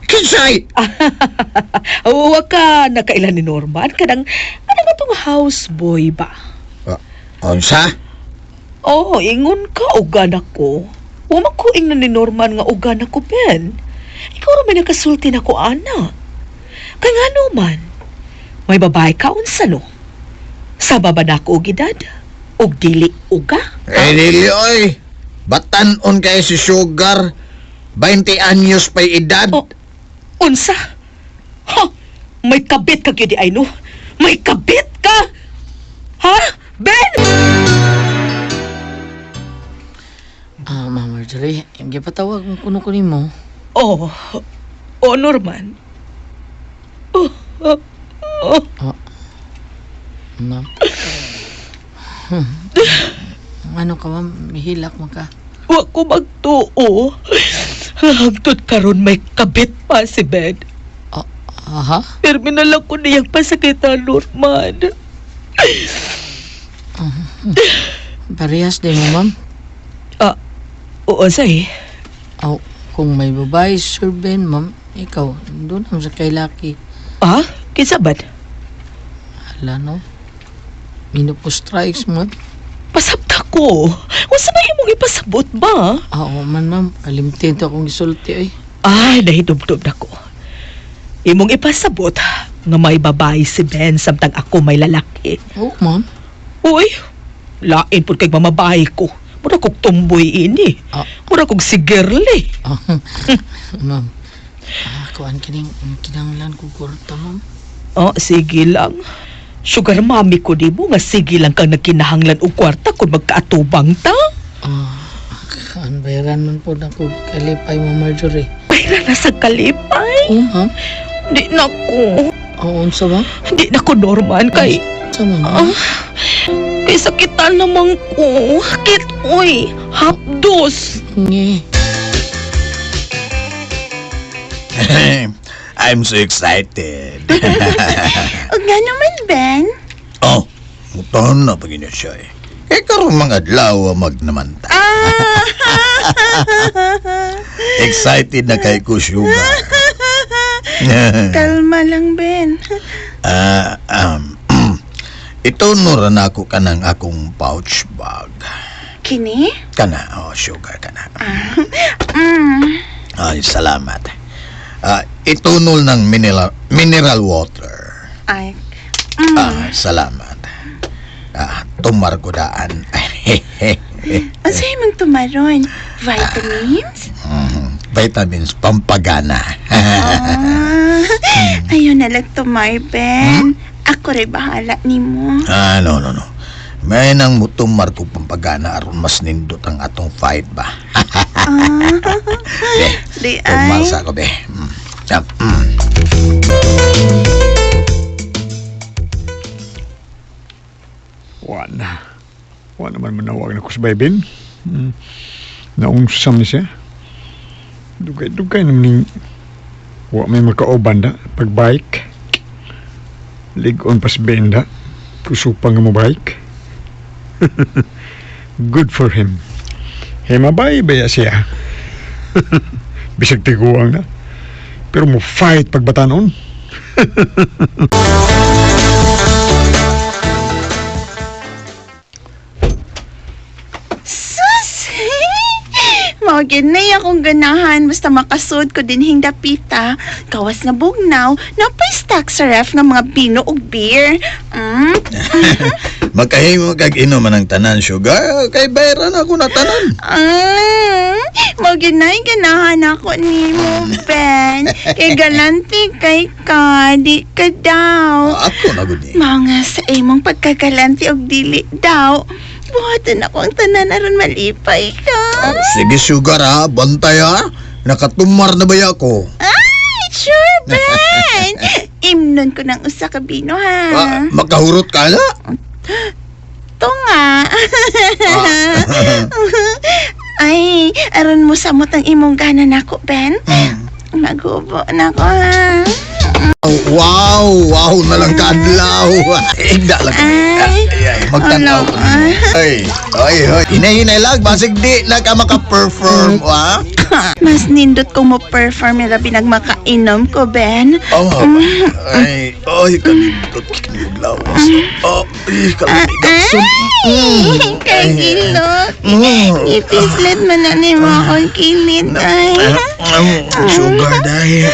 kinsay! Wa ka nakailan ni Norman kanang ano ba tong houseboy ba? Ah, unsa? Oo, ingon ka uga nako. Wa man ko ingnon ni Norman nga uga nako, Ben. Ikaw ra may nakasulti nako ana. Kay ngano man? May babae ka unsa no? Sa baba nako og edad? Og dili uga? Eh, dili oy. Batanon kay si Sugar. 20 anyos pa'y edad. Oh, unsa? Ha? May kabit ka gyud di ay no. May kabit ka! Ha? Ben! Ah, Ma'am Marjorie, gipatawag mo kuno ko nimo. Oh, oh Norman. Oh, oh, oh. Ma'am. Ano ka, ma'am? Mihilak mo ka. Wa ko magtuo. Hangtod karon may kabit pa si Ben. Aha? Pirmi na lang ko niyang pasakitan, Norman. Parehas din mo, ma'am. Ah, oo, say. Aw, kung may babae, Sir Ben, ma'am, ikaw, doon ang sa kay Lucky. Ah, kinsa ba? Hala, no? Minupos strikes, ma'am. Pasabta ko. Unsa may imong ipasabot ba? Ah, oo man, ma'am. Kalimtin to akong gisulti, ay. Ay, nahidubdob na ko. Imong ipasabot nga may babae si Ben samtang ako may lalaki. Oo, ma'am. Uy, lain pud kay mamabae ko. Mura kog tumboy ini. Ah. Mura kog si girly. Ah, ma'am. Ah, kuan kining kinanglan ko kwarta, ma'am. Oh, sige lang. Sugar mami ko di mo nga sige lang kang nagkinahanglan og kwarta kung magkaatubang ta. Ah, kuan bayaran man po na ko kalipay, ma'am Marjorie. Pera na sa kalipay. Oo, ma'am. Di na ko. Oo, unsa, ma'am? Di na ko Norman kay Unsa, ma'am? Ah, kay sakitan naman ko. Kit oy, hapdos. Nge. I'm so excited. Ug nga naman, Ben. Oh, mutan na pag inyo siya eh. Eh, karon mga adlaw magnamanta. Ah! Excited na kay ko, sugar. Kalma lang, Ben. Ah, ito nura na ako kanang akong pouch bag. Kini? Kana, oh, sugar, kana. Mm. Ay, salamat. Ah, itunol ng mineral water. Ay, Ah, salamat. Ah, tumar ko daan. unsa imong tumaron? Vitamins? Vitamins, pampagana. Ah, ayaw na lang tumar, Ben. Ako rin bahala nimo. Ah, no, no, no. May nang mutumar ko pampagana aron mas nindot ang atong fight ba. Ah, Be, di tumar ay. sa ako, be. Mm. Ah, mm. Wa na. Wa naman manawag na ko sa baybin. Naungsam ni siya. Dugay-dugay naman ning wa may makauban da pag bike. Ligon pas benda. Kusupang nga mo bike. Good for him. Himabay ba siya? Bisag tiguang na. Pero mo fight pagbatanon. Sus! Mao gyud na akong ganahan basta makasud ko dinhing dapita. Gawas nga bugnaw, napay stock sa ref nga mga bino ug beer. Mm. Magkahimo kag inom man ang tanan, sugar. Kay bayaran ako na tanan. Mm. Mao gyud na ganahan ako nimo, Ben. Kay galante kay ka, di ka daw. Ah, ako na gud ni. Mao nga sa imong pagkagalante og dili daw. Buhaton ako ang tanan aron malipay ka. Sige, sugar ha. Bantay ha. Nakatumar na ba ako? Ay, sure, Ben! Imnon ko ng usa ka bino, ha? Ah, makahurot ka na? Ito nga. Ay, aron mo samot ang imong gana nako, Ben. Magubo na ko, ha? Wow! Wow na lang kaadlaw. Igda lang. Ay. Ay, ay, magtanaw ko. Ay, ay, ay. Hinay-hinay lang. Basig di na ka maka-perform, ha? Mas nindot kong mo-perform nila binagmakainom ko, Ben. Oh, ay, ay, kanindot kiniyog lawas. Oh, ay, kalamigat. Ay, kay gilot. Ipislit man na ni mo akong kilid, ay. Sugar dahil.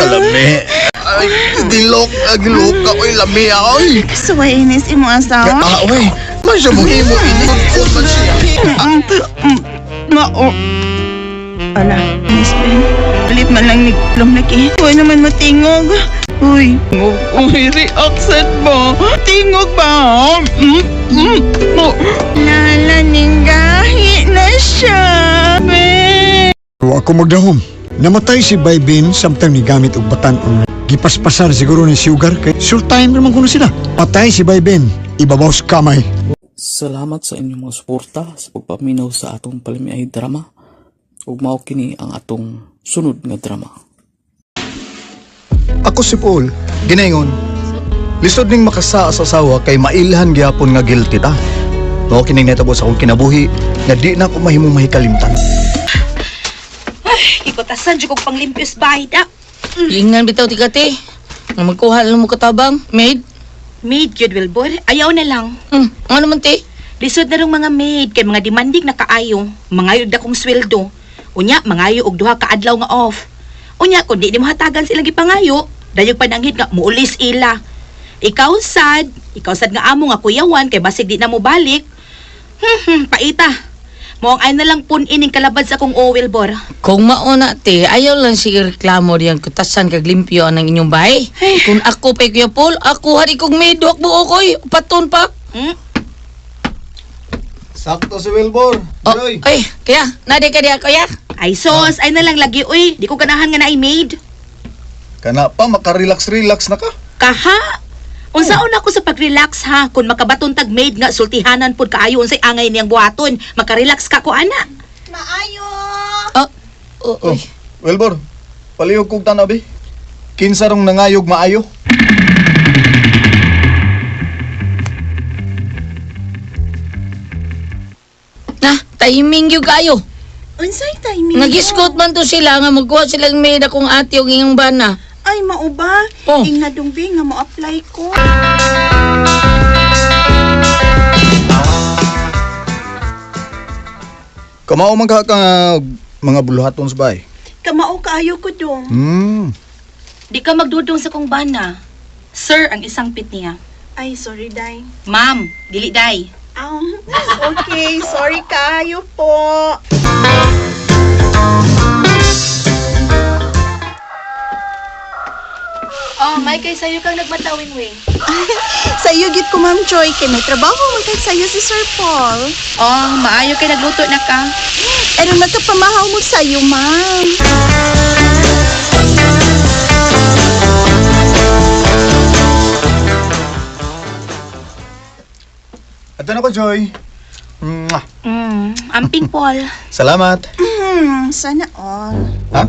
Kalami. Ay, dilok, gilok ka, oy, lami, oy. Kasuway inis imong asawa. Ah, oy, man siya mong imo, ini man siya. Mao. Ala, Miss Ben. Ulit man lang ni Plum lagi. Huwag naman matingog. Uy, uy, reaction mo. Tingog ba? Mm, mm, oh. Lala, ninggahi na siya. Be. Wa ako magdahom. Namatay si Baybin samtang nigamit og batan-on. Gipaspasan siguro ni Sugar kay short time naman kuno sila. Patay si Baybin, ibabaw sa kamay. Salamat sa inyong mga suporta sa pagpaminaw sa atong palimiay drama. Ug mao kini ang atong sunod nga drama. Ako si Paul, ginaingon. Lisod ning makasa sa asawa kay mailhan gyapon nga guilty ta. Mao kining natabo sa akong kinabuhi nga di na ko mahimong mahikalimtan. Ikutasan jud kog panglimpyos bahay da. Ingnan bitaw ti kate. Nga magkuha lang mo katabang, maid. Maid gyud Wilbur, ayaw na lang. Ano man te? Lisod na rong mga maid kay mga demanding na kaayo, mangayo og dakong sweldo. Unya mangayo og duha ka adlaw nga off. Unya kun di nimo hatagan silang gipangayo, dayog pananghid nga muulis ila. Ikaw sad nga amo nga kuyawan kay basig di na mo balik. Paita. Mo ang ay na lang pun ining kalabad sa akong o Wilbur. Kung mauna te, ayaw lang sige reklamo diyan kutasan kag limpyo ang inyong bahay. Kung ako pa Kuya Paul, ako hari kog maid wak buo koy, paton pa. Hmm? Sakto si Wilbur. Oh, ay, kaya, nadi ka diya kuya. Ay sos, ay na lang lagi uy, di ko ganahan nga naay maid. Kana pa makarelax-relax na ka. Kaha. Unsaon ako sa pag-relax ha kung makabaton tag maid nga sultihanan pud kaayo unsay angay niyang buhaton, makarelax ka ko ana. Maayo! Oh, oh, Oh, Wilbur, palihog kog tanaw bi. Kinsa rong nangayog maayo? Na, timing gyud kayo. Unsay timing? Nagisgot man to sila nga magkuha silang maid akong ate og iyong bana. Ay, mao ba? Oh. Ing nadungbi nga mo apply ko. Kamao man ka ka mga buluhaton sa bahay. Kamao kaayo ko dong. Hmm. Di ka magdudong sa kong bana. Sir, ang isang pit niya. Ay, sorry, Day. Ma'am, dili day. Okay, sorry kaayo po. Oh, may kay sayo kang nagmatawing wing. Sa iyo gid ko, Ma'am Joy, kay may trabaho man kay sayo si Sir Paul. Oh, maayo kay nagluto na ka. Pero nagkapamahaw mo sa'yo, ma'am. Ato na ko, Joy. Mwah. Amping Paul. Salamat. Sana all. Ha?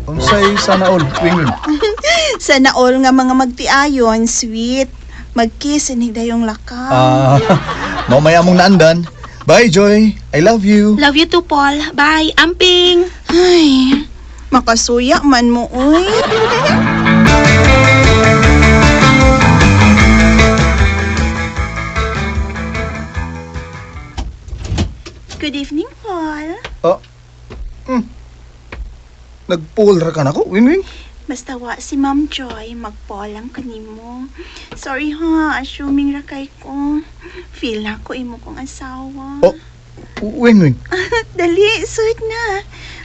Unsay sana all, wing wing. Sana all nga mga magtiayon, sweet. Magkiss, inig dayong lakaw. Ah, mao may among naandan. Bye, Joy. I love you. Love you too, Paul. Bye. Amping. Ay, makasuya man mo, uy. Good evening, Paul. Oh. Nagpull ra ka nako, wing wing. Basta wa si Ma'am Joy, mag-Paul lang kanimo. Sorry ha, assuming ra kay ko. Feel na ko imo kong asawa. Oh. Wing wing. Dali, suot na.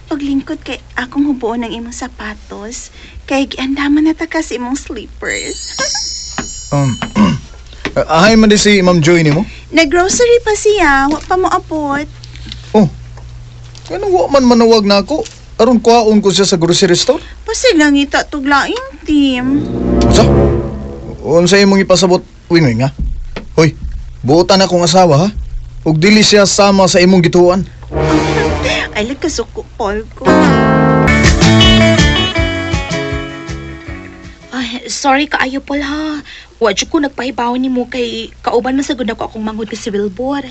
Paglingkod kay akong hubuon ang imong sapatos, kay giandaman na ta ka sa imong slippers. Ahay man di si Ma'am Joy nimo. Nag-grocery pa siya, wa pa mo abot. Oh. Ganun wa man manawag na ako. Aron kuhaon ko siya sa grocery store. Pasig lang ita tuglaing team. Unsa? Unsa imong ipasabot, wing wing ha? Hoy, buotan akong asawa ha. Ug dili siya sama sa imong gituan. Ay, lagkasuko, Paul ko. Ay, sorry kaayo Paul ha. Wa jud ko nagpahibaw nimo kay kauban man sa gud ako akong manghud kay si Wilbur.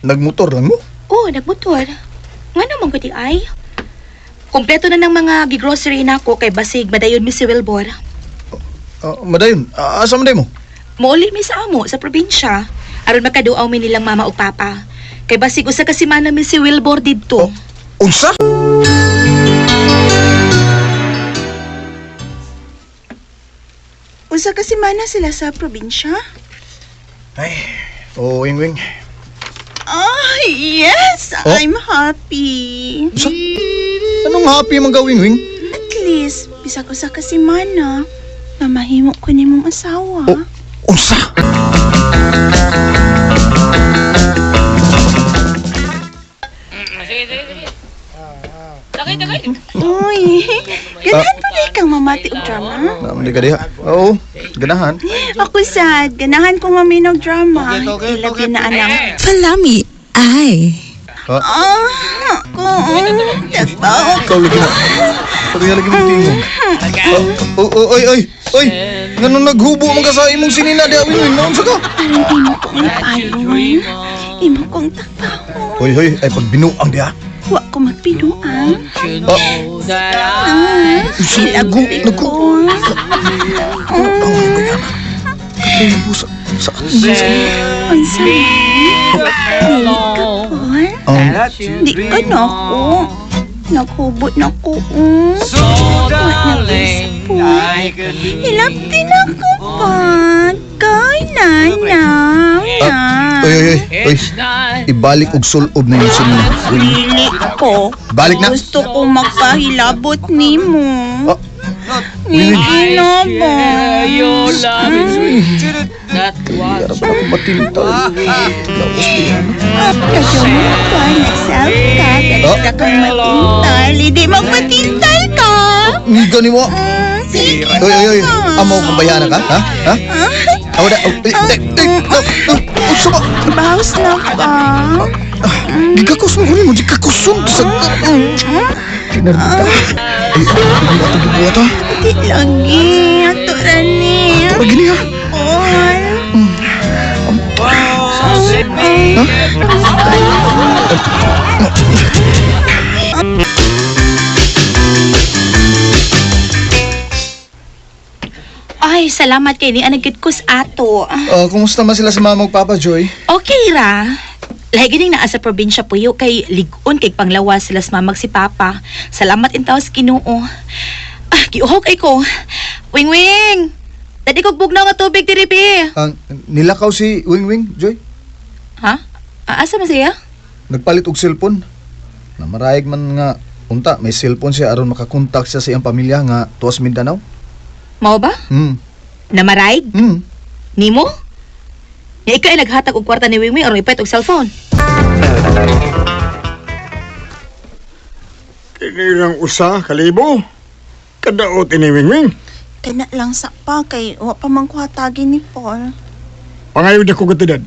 Nagmotor lang mo. Oh, nagmotor. Nga naman gud ay. Kompleto na ng mga gigrocery nako kay basig madayon mi si Wilbur. Madayon, asa man day mo? Mouli mi sa amo sa probinsya aron makaduaw mi nilang mama ug papa. Kay basig usa ka semana mi si Wilbur didto. Oh. Unsa? Usa ka semana sila sa probinsya? Ay, oh, wing wing. Ay, yes! Oh? I'm happy. Unsa? Anong happy man ka, wing wing? At least, bisag usa ka semana. Nga mahimo ko nimong asawa. Oh, unsa? Uy, ganahan pa di kang mamati og drama? Naman di ka diha. Oo, ganahan. Ako sad, ganahan kong maminaw drama. Ilabi na anang Palami ay. Ah, ako, tagbaw. Ikaw lagi na. Pati lagi mong tingog. Oh, oh, oy, oy, oy. Ngano naghubo man ka sa imong sinina diha, Wing Wing? Naunsa ka? Aron imo kong ipayon. Imo kong tagbaw. Hoy, hoy, ay pagbinuang diha. Wa ko magpinuang. Ah, Ah, ilabi Naku. ko. Ay, bayana. Ay, sa sa Unsa man? Dili ka, Paul? Di ka na ako. Naghubot na ko. Wa na ko sa Paul. Hilabti na ko pa. Kay na na na. Oy, oy, oy, oy. Ibalik og sulob na yung sinina. Wing Wing. Dili ko. Balik na. Gusto ko magpahilabot nimo. Ah, Wing Wing. Hindi na ba? Kaya ba ako matintal? Lawas bayana. Kaya mo ka, nag-self ka, dali kang matintal. Hindi magpatintal ka. Ngiga ni mo. Sige Oy, oy, oy. na. Amaw kong bayana ka? Ha? Ha? Awa na. Oh, ay, ay, ay, no, no. Unsa ba? Bawas na pa. Gikakos mo huli mo, gikakusun sa... Kinarda. Ay, hindi na ito gibuhat ha. Di lagi. Ato rani. Ito gini ha. Paul. Ay, salamat kay ni anagid ko sa ato. Ah, kumusta man sila sa mama ug papa, Joy? Okay ra. Lahi gining naa sa probinsya puyo kay ligon kay panglawas sila sa mamag si papa. Salamat in taos Ginoo. Ah, giuhok ay ko. Wing wing. Dadi kog bugnaw nga tubig diri bi. Ang nilakaw si Wing Wing, Joy. Ha? Ah, asa man siya? Nagpalit og cellphone. Namarayag man nga unta may cellphone siya aron makakontak siya sa iyang pamilya nga tuwas Mindanao. Mao ba? Namaraig? Nimo? Nya ikaw ay naghatag og kwarta ni Wing Wing aron ipalit og cellphone. Kinirang usa kalibo. Kadaot ini Wingwing. Kana lang sa pa kay wa pa man ko hatagin ni Paul. Pangayo na ko katidad.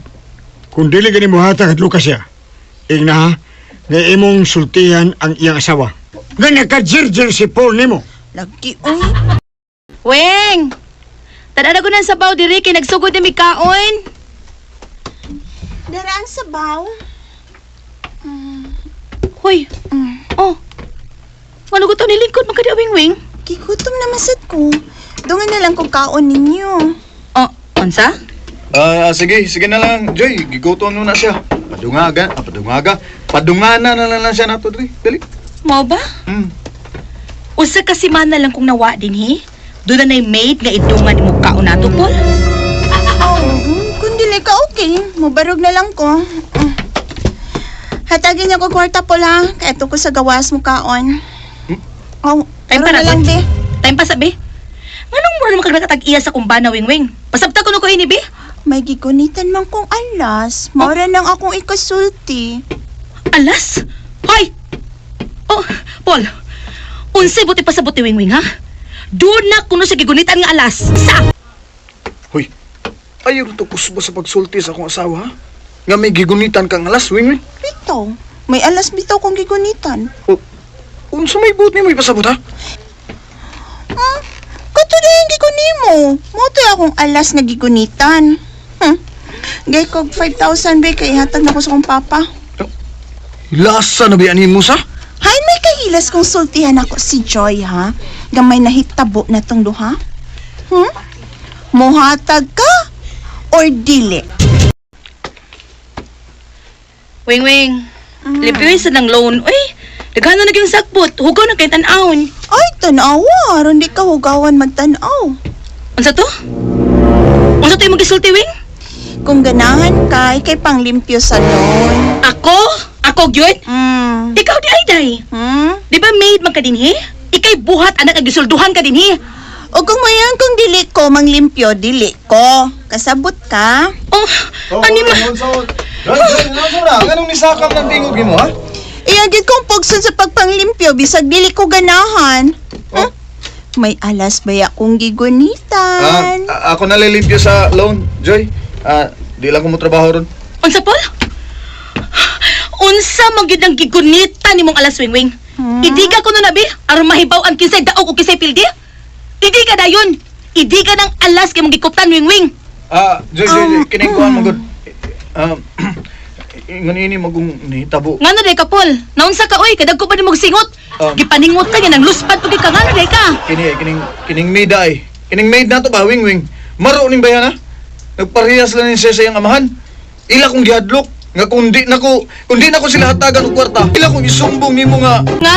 Kung dili gani mo hatag at lukas siya. Ingna ha, nga imong sultihan ang iyang asawa. Nga nakajirjir si Paul nimo. Lagi oy. Weng! Tadana ko ng sabaw diri kay nagsugod na mi kaon. Daraan sa baw. Hoy. Oh. Wala ko to nilingkod man kada Wing Wing. Gigutom na masad ko. Dungan na lang kung kaon ninyo. Oh, unsa? Ah, sige, sige na lang, Joy. Gigutom muna siya. Padungaga, ah, padungaga. Padungana na lang, lang siya nato diri. Dali. Mao ba? Usa ka semana lang kung nawa din hi. Doon na na'y maid nga idungan mo kaon nato, Paul. Oh, kung dili ka okay, mubarog na lang ko. Hatagin niyo ko kwarta Paul ha. Kaya ko sa gawas mo kaon. Oh, Time karon pa na na lang be. Time pa sabi. Nganong mura naman kag nakatag-iya sa kumbana, Wing Wing? Pasabta ko no ko ini, be. May gigunitan man kong alas. Maura lang akong ikasulti. Alas? Hoy! Oh, Paul. Unsay buti pasabot ni Wing Wing, ha? Doon na kuno sa gigunitan nga alas. Sa! Hoy. Ayaw to kusbo sa pagsulti sa akong asawa, ha? Nga may gigunitan kang alas, Wing Wing. Bitaw. May alas bitaw kong gigunitan. Oh, unsa may buot nimo ipasabot, ha? Kato na yung giguni mo. Mo akong alas nga gigunitan. Gay kog 5,000 be kay hatag na ko sa kong papa. Lasa na biyanin mo sa? Hay may kahilas kong sultihan ako si Joy ha. Gamay nahitabo na tong duha. Muhatag ka or dili? Wing Wing, lipiwin sa ng loan. Uy, daghan na naging sakbot. Hugaw na kay tan-awon. Ay, tanawa. Aron di ka hugawan magtanaw. Unsa to? Unsa to imong gisulti, Wing? Kung ganahan ka, ikay panglimpyo sa loan. Ako? Ako gyud? Mm. Ikaw di ay day. Hmm? Di ba maid man ka dinhi? Ikay buhat anak ang gisulduhan ka dinhi. O kung mayan kung dili ko manglimpyo, dili ko. Kasabot ka? Oh, ani ma... Anong nisakam ng tingog mo, ha? Iya gid kong pugson sa pagpanglimpyo bisag dili ko ganahan. Oh. Huh? May alas ba akong gigunitan? Ako nalilimpyo sa loan, Joy. Di lang ko mo trabaho ron. Unsa, Paul? Unsa man gyud ang gigunita nimong alas wingwing? Idiga ko no nabi aron mahibaw ang kinsay daog o kinsay pildi? Idiga dayon. Idiga ng alas kay mong gikuptan wingwing. Joy, Joy, Joy, kining kuhan mo gud. Ingon ini magong nahitabo. Ngano day ka, Paul? Naunsa ka oy, kadag ko pa nimong singot. Gipaningot ka niya nang luspad pud ka ngano day ka? Kini kining kining maid ay. Kining maid na to ba, wing wing. Maro ning bayan ha. Nagparehas lang ni siya sa iyang amahan. Ila kong gihadlok nga kung di na ko sila hatagan og kwarta. Ila kong isumbong nimo nga Nga?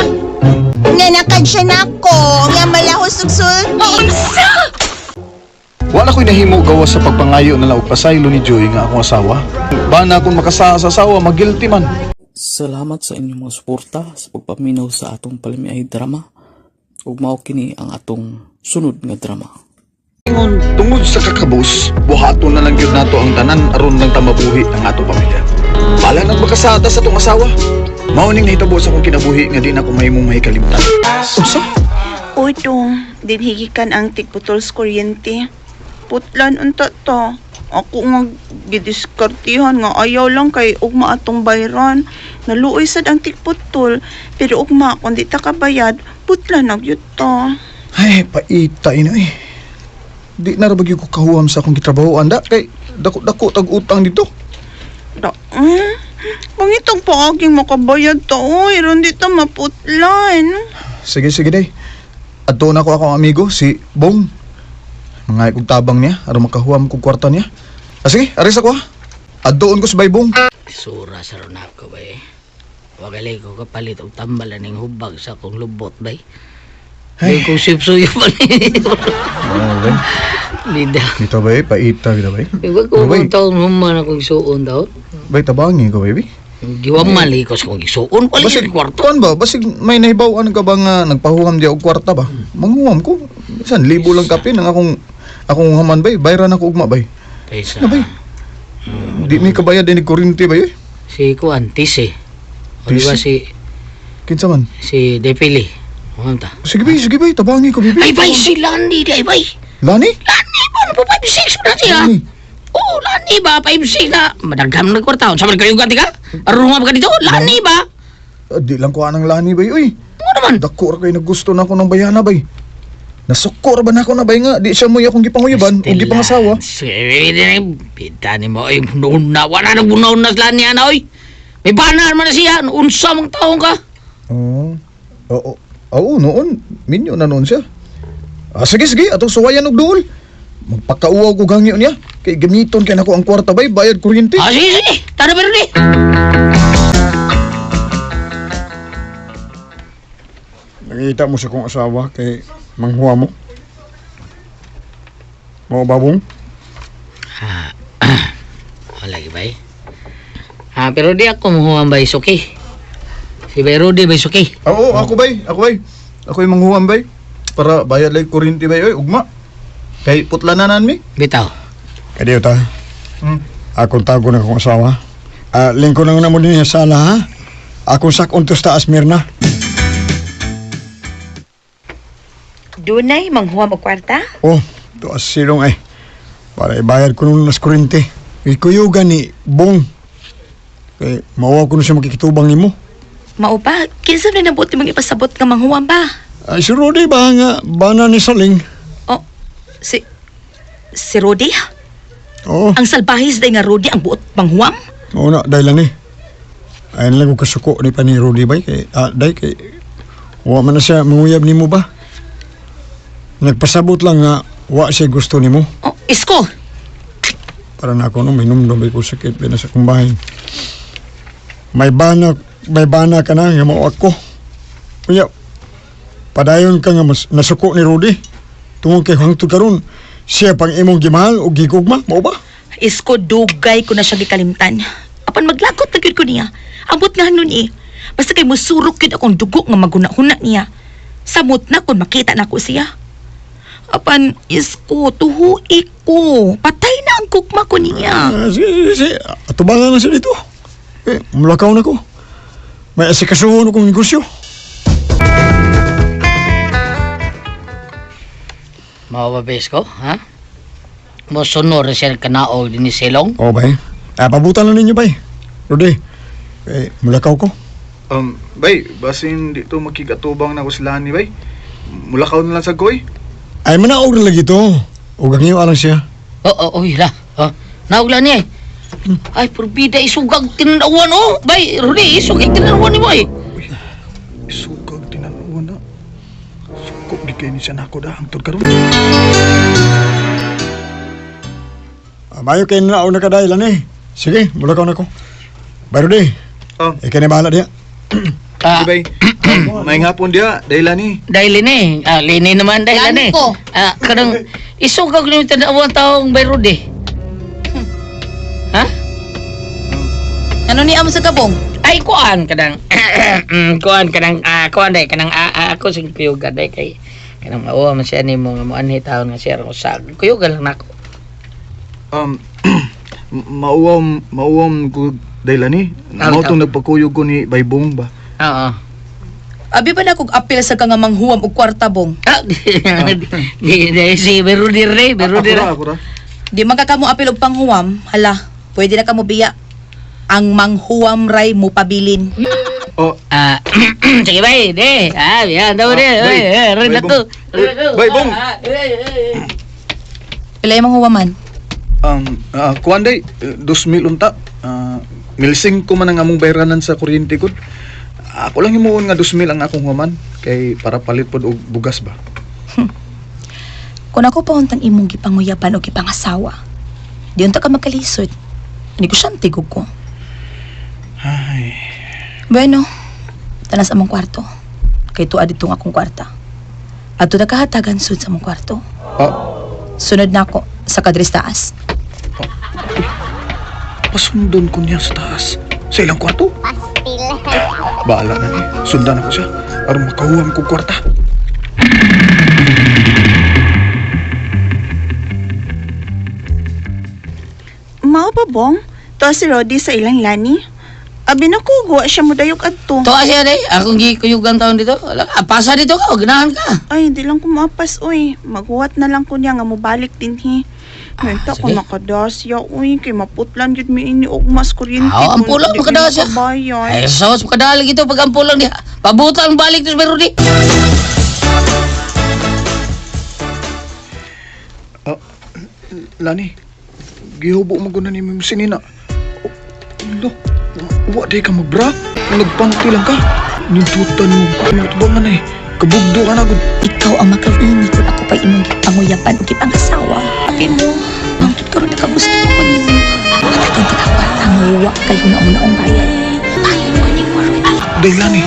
Nga nakad siya nako, nga malahos og sulti. Unsa? Wala ko'y nahimo gawas sa pagpangayo na lang og pasaylo ni Joy nga akong asawa. Bana kung makasama sa asawa, magilty man. Salamat sa inyong mga suporta sa pagpaminaw sa atong palamiay drama. Ug mao kini ang atong sunod nga drama. Ingon, tungod sa kakabos, buhaton na lang gyud nato ang tanan aron lang tamabuhi ang ato pamilya. Bala nang makasata sa atong asawa. Mao ning nahitabo sa akong kinabuhi nga di na ko mahimong mahikalimtan. Unsa? Udong, dinhigikan ang tigputol sa kuryente. Putlan unta to. Ako nga gidiskartihan nga ayaw lang kay ugma atong bayran. Naluoy sad ang tigputol, pero ugma kung di ta kabayad, putlan na gyud to. Ay, paita ina eh. Di na ra ba gyud ko kahuam sa akong gitrabahoan da kay dako-dako tag utang dito. Da, pangitong paaging makabayad ta, oy, ron di ta maputlan. Sige, sige day. Adto na ko akong amigo si Bong. Mangay kog tabang niya aron makahuam kog kwarta niya. Sige, aris ako ha. Adtoon ko sa Baybong. Sura sa ron ako bay. Wagali ko kapalit og tambal aning hubag sa akong lubot bay. Ay, kung sipsuyo pa ni. Oh, bay. Lida. Dito bay, paita bitaw bay. Iba ko Bay. kung taong human akong isuon daw. Bay tabangi ko baby. Giwa mali ko sa kong isuon. Wala Basig yung kwarto. Kuan ba? Basig may nahibaw-an ka ba nga nagpahuam di og kwarta ba? Manghuam ko. Minsan libo lang kapin ang akong akong haman bay. Bayran ako ugma bay. Kaysa, Ano bay? Di mi kabayad ini kuryente bay. Eh. si Kuan, Tise. O di ba Tise? si, Kinsa man? si Defili. Huwag ta. Sige bay, sige bay, tabangi ko bibi. Ay bay, si Lani di ay bay. Lani? Lani ba? Ano po 5-6 na siya? Lani. Oo, Lani ba? 5-6 na. Madagam na kwarta. Sa man kayo gati ka? Arunga ba ka dito? Lani ba? Di lang ko anang lani bay. Uy, Ano naman? dako ra kay nagusto na ako ng bayana bay. Nasuko ra ba na ako na bay nga di siya mo akong gipanguyuban o gipangasawa. Pita ni mo, ay, noon na, wala na bunaw na sila niya na, oy. May banar man na siya, unsa mong taong ka. Oo. Oo. Oo, noon. Minyo na noon siya. Sige, sige. Atong suwayan og duol. Magpakauwaw ko gangyo niya. Kay gamiton kay nako ang kwarta bay, bayad kuryente. Sige, sige, tara pero di. Nakita mo sa kong asawa kay manghuwa mo. Mao babong? Wala bay. Pero di ako muhuan bay, suki. Si Bay Rudy bay, suki. Oo, ako bay. Ako bay. Ako yung manghuwam bay. Para bayad lang kuryente bay. Oy, ugma. Kay putlananan mi. Bitaw. Kadiyo ta. Akong tago na akong asawa. Lingko na na mo din sa sala ha. Akong sakon to sa taas Mirna. Dunay manghuam og kwarta? Oh, tuas silong ay. Para ibayad ko nung nas kuryente. Ikuyugan ni Bong. Kay mawa ko na siya makikitubang nimo. Mao ba? Kinsa na nabuti mong ipasabot nga manghuam ba? Ay, si Rudy ba nga bana ni Saling? Oh, si si Rudy? Oo. Ang salbahis day nga Rudy ang buot manghuam? Oo na, dahil lang eh. Ayun lang ko kasuko ni pa ni Rudy bay kay day kay wa man na siya manguyab nimo ba? Nagpasabot lang nga wa siya gusto nimo. Oh, isko. Para na ako no minumdum ko sakit ba na sa akong bahay. May bana ka na nga mao ako. Unya padayon ka nga mas, nasuko ni Rudy. Tungod kay hangtod karon siya pang imong gimahal o gigugma mao ba? Isko dugay ko na siya gikalimtan. Apan maglagot na gyud ko niya. Ambot nga nun eh. Basta kay musurok gyud akong dugo nga maguna-huna niya. Samot na kung makita na ko siya. Apan isko, tuhui ko. Patay na ang gugma ko niya. Ah, sige, sige, sige. Atubangan na siya dito. Eh, mulakaw na ko. May asikasuhon akong negosyo. Mawabes ko, ha? Mosunor siya kanaog din ni Silong. Oo, bay. Ah, pabutan na ninyo, bay. Rudy, eh, mulakaw ko. Bay, basin dito makigatubang na ko sila ni bay. Mulakaw na lang sa goy. Ay, manaog na lagi to. O gangiw lang siya. Oo, oh, la. Oh, naugla niya eh. Ay, purbida, isugag tinanawan, oh. Bay, Rudy, isugag tinanawan ni mo eh. Isugag tinanawan na. Suko di kayo ni siya nako da hangtod karon. Ah, mayo kayo na na kadahilan eh. Sige, mulakaw na ko. Bay, Rudy. Oh. Ikaw na bahala diya. Ah, Di bay. May hapon diya, dahil ni. Dahil ini, ah, lini naman dahil Lani ini. ko. Ah, kanang isugag ni tinanawan taong bay Rudy. Ha? Ano ni amo sa kabong? Ay, kuan kanang kuan kanang ah, kuan day kanang ah, ah, ako sing kuyugan day kay kanang mauwa man siya nimo nga moanhi taon nga siya usag. Kuyugan lang nako. Um, mauwam, mauwam ko dahil ni. Ah, Mao tong nagpakuyog ko ni Baybong ba. Oo. Abi ba na kog apil sa ka nga manghuwam og kwarta bong? Ah, di, di, di, si Berudi re, Berudi Ako re. ra, ako ra. Di man ka kamo apil og panghuwam, hala, pwede na kamo biya. Ang manghuwam ray mo pabilin. Oh, Ah, sige bay, di. Ah, yan daw di. Ah, bay. Oy, eh, rin Bay, na to. Bong. Bay, Bong. Ah, eh, eh, eh. Pila imong huwaman? Kuan day, 2,000 unta. Ah, 1,500 ko man ang among bayranan sa kuryente ko. Ako lang himuon nga 2,000 ang akong human kay para palit pod og bugas ba. Kung ako pa untang imong gipanguyapan o gipangasawa, di unta ka magkalisod. Negosyante gud ko. Ay, Bueno, tanas among kwarto. Kay tuwa ditong akong kwarta. Adto na kahatagan sud sa among kwarto. ah, Sunod na ako sa kadres taas. pasundon ko niya sa taas. Sa ilang kwarto? Bahala na ni. Sundan ako siya. Aron makahuam kong kwarta. Mao ba bong? To si Rodi sa ilang lani. Abi na ko, guwa siya mo dayok adto. Tuwa siya day. Akong gikuyugan taon dito. Wala ka, pasa dito ka, ganahan ka. Ay, hindi lang kumapas, uy. Maghuwat na lang ko niya nga mobalik din hi. Ah, ko sige. nakadasya, uy. Kay maputlan yun mi ini og mas kuryente. Ah, ang kung pulo, di mi makadasya. makabayad. Ay, sa mas makadali ito pag ampo lang diha. Pabutan balik to sa Berudi. Lani, gihubo mo guna ni mong sinina. Oh, Lo, wa di ka magbra. Nagpanti lang ka. Nindutan mo. Ano ba man eh? Kabugdo ka na gud. Ikaw ang makalini kung ako pa imong gipanguyapan o gipangasawa. Abi mo, ang karon nakagusto ko nimo. Hatagan ta ka kwarta nga wa kayo na naong bayad. Payon ko nimo, Rudy. Day, Lani.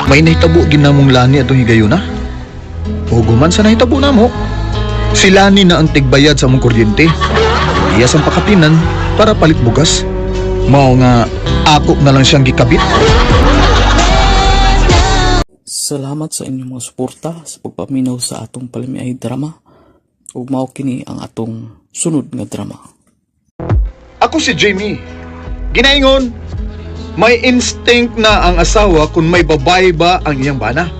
May nahitabo ginamong Lani atong higayuna. O guman sa nahitabo namo. Si Lani na ang tigbayad sa among kuryente. Iya sang pakapinan para palit bugas. Mao nga ako na lang siyang gikabit. Salamat sa inyong mga suporta sa pagpaminaw sa atong palamiay drama. Ug mao kini ang atong sunod nga drama. Ako si Jamie. Ginaingon, may instinct na ang asawa kung may babae ba ang iyang bana.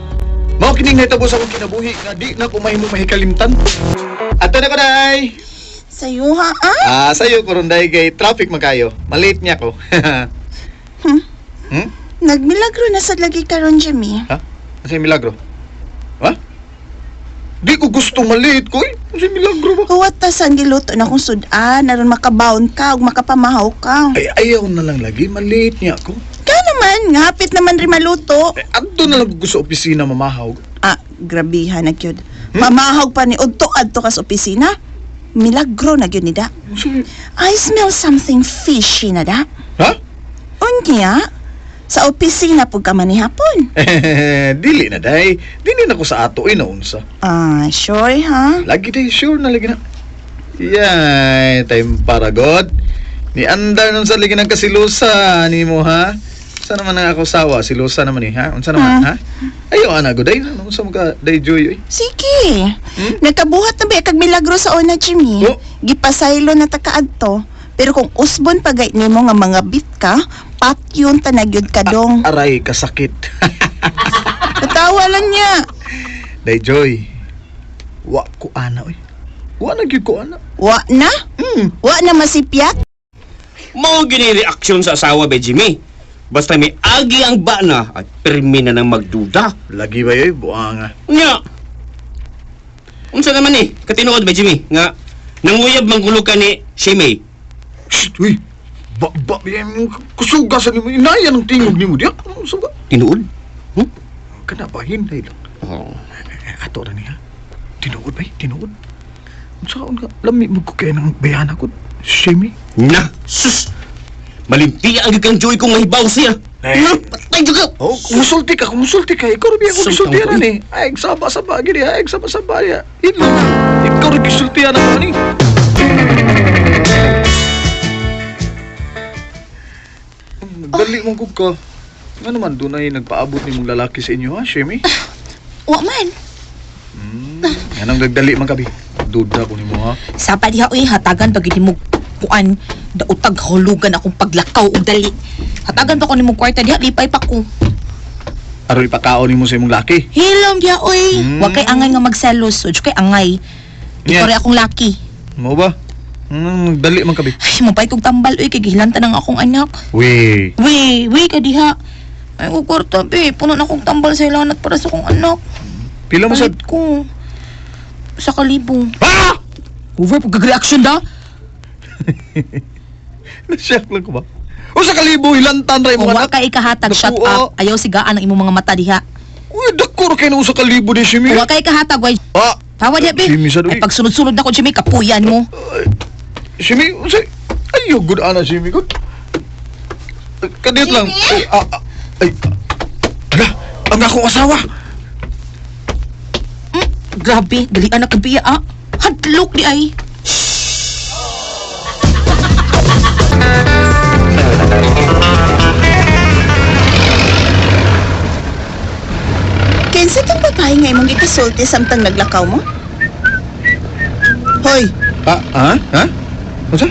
Mao kining nahitabo sa akong kinabuhi nga di na ko mahimo mahikalimtan. Ato na ko day. Sayo ha, ah? Ah, sayo ko ron day kay traffic man kayo. Malate niya ko. Hmm? Nagmilagro na sad lagi karon, Jimmy. Ha? Ano milagro? Ha? Di ko gusto malate ko eh. Ano milagro ba? Huwat ta san giluto na kong sudan, aron makabaon ka ug makapamahaw ka. Ay, ayaw na lang lagi. Malate niya ako. Ka naman, nga hapit naman rin maluto. Eh, adto na lang ko sa opisina mamahaw. Ah, grabihan na gyud. Mamahaw pa ni udto adto ka sa opisina. Milagro na gyud ni da. I smell something fishy na da. Ha? Unya, Sa opisina pud ka man ni hapon. Dili na day. Dili na ko sa ato inaunsa. Ah, sure ha? Lagi day, sure na lagi na. Yay, time para god. Ni andar nun sa lagi ng kasilusa nimo ha. Sa naman ang ako sawa, silusa naman eh ha. Unsa naman ha? Ayo ana god day, unsa mo ka day joy oy. Sige. Nagkabuhat na ba kag milagro sa una, Jimmy? Oh. Gipasaylo na ta kaadto. Pero kung usbon pagay nimo nga mga bit ka, patyon tanagyod ka dong. Aray kasakit. Katawa lang niya. Day joy. Wa ko ana oy. Wa na gyud ko ana. Wa na? Wa na masipyak? Mao gini reaksyon sa asawa be Jimmy. Basta may agi ang bana at pirmi na nang magduda. Lagi ba yoy buanga. Nya. Unsa naman eh, katinuod ba Jimmy nga nanguyab manggulo ka ni Shimei. Shit, uy. Ba ba kusuga sa nimo inaya ng tingog nimo diya. Unsa ba? Tinuod? Kana ba hinay lang. Oh. Ato ra niya. Tinuod bay, tinuod. Unsa ka lami mo ko kay nang bayana ko. Shimmy. Na, sus. Malimpi ang gikang joy kong mahibaw siya. Eh. Na, patay juga. Oh, kumusulti ka, kumusulti ka. Ikaw rin ako Sultang gisultihan ko, ni. Ay, saba-saba gini, ay saba-saba niya. Ilo. Ikaw rin gisultihan ako ni. Dali mong kug ka. Nga naman, doon ay nagpaabot ni mong lalaki sa inyo, ha, Shemi? Wa man. Anong nagdali man kabi? Duda ko nimo, ha? Sapa diha oy hatagan pag mo kuan dautag hulugan akong paglakaw og dali. Hatagan pa ko nimo kwarta diha lipay pa ko. Aron ipakaon nimo sa imong laki. Hilom diha oy. Hmm. Wa kay angay nga magselos, ug kay angay. Di Yeah. ko rin akong laki. Mo ba? Nagdali man kabi. Ay, mapay kog tambal oy kay gihilanta nang akong anak. We. We, we ka diha. Ay ko kwarta be, puno na akong tambal sa ilanat para sa akong anak. Pila mo sa Palit ko. Sa kalibo. Ah! Over pag reaction da. Nasyak lang ko ba? O sa kalibo, hilantan ra imong Kung wa anak. ka ikahatag, shut Naku, up. Ayaw sigaan ang imong mga mata diha. Uy, dako ra kay na sa kalibo ni Shimi. Kung wa ka ikahatag, way Ah, Tawa diha be. Shimi sa Ay pagsunod-sunod na ko Jimmy, kapuyan mo. Shimi, unsay? Ayo good ana Shimi good. Kadiyot lang. Ay, ay. Ala, ang akong asawa. Grabe, dali anak kabiya ah. Hadlok di ay. Kinsa kang babae nga imong gikasulti samtang naglakaw mo? Hoy, Ah, ha? Ha? Unsa?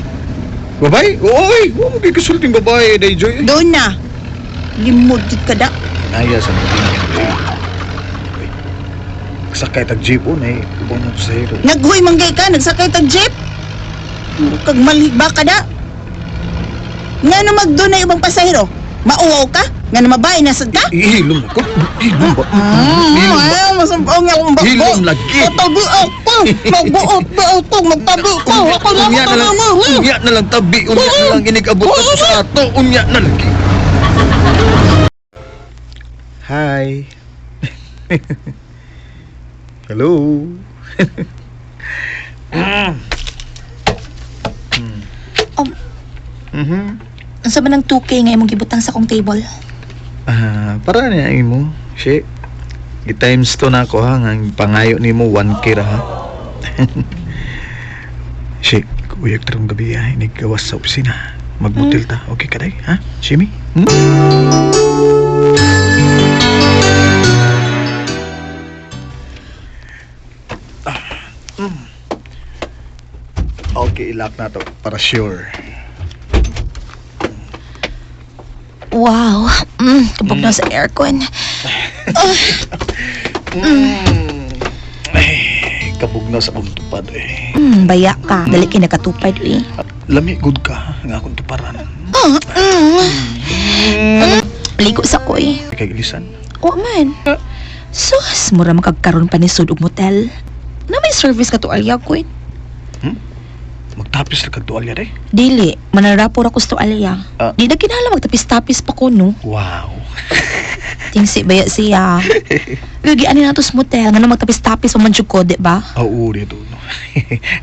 Babae? Oy, wa mo gikasulting babae day joy. doon na. Limod jud ka da. Naya sa mga Sakay tag jeep oh, nay ubang mo sa hero. Naghuy manggay ka, nagsakay tag jeep. Mura Kag malhigba ka da. Nga na magdunay ubang pasahero? Mauwaw ka? Nga na mabae nasad ka? Ihilom na ko. Hilom ba? Hilom ba? Ay, masumpaw nga akong bakbo. Hilom lagi. Matabi ako. Magbuot-buot ko. Magtabi ko. Ako lang Unya na lang, unya na lang tabi, unya na lang inigabot ka sa ato, unya na lagi. Hi. Hello. Mhm. Unsa man ang 2K nga imong gibutang sa akong table? Ah, para niya imo. Shi. Gi-times to na ako ha, nga ang pangayo nimo 1K ra ha. Shi, uyag tarong gabi ha, iniggawas sa opisina. Magmotel ta. Okay ka day, ha? Shimi? Hmm? Okay, ilak na to para sure. Wow. Kabog na sa aircon. Ay, kabugnaw sa akong tupad eh. Baya ka. Dali kay nakatupad eh. Lami good ka nga akong tuparan. Ligo sa ko eh. Kay ilisan. Wa man. Sus, mura makagkaroon pa ni sud og motel. Na may service ka to alya ko eh. Magtapis lang kag tuwalya day. Dili, manarapor ako sa tuwalya. Ah. Di na kinahanglan magtapis-tapis pa ko no. Wow. Tingsi baya siya. Lagi ani na to sa motel, ngano magtapis-tapis pa man jud ko, di ba? Oo, dito. No.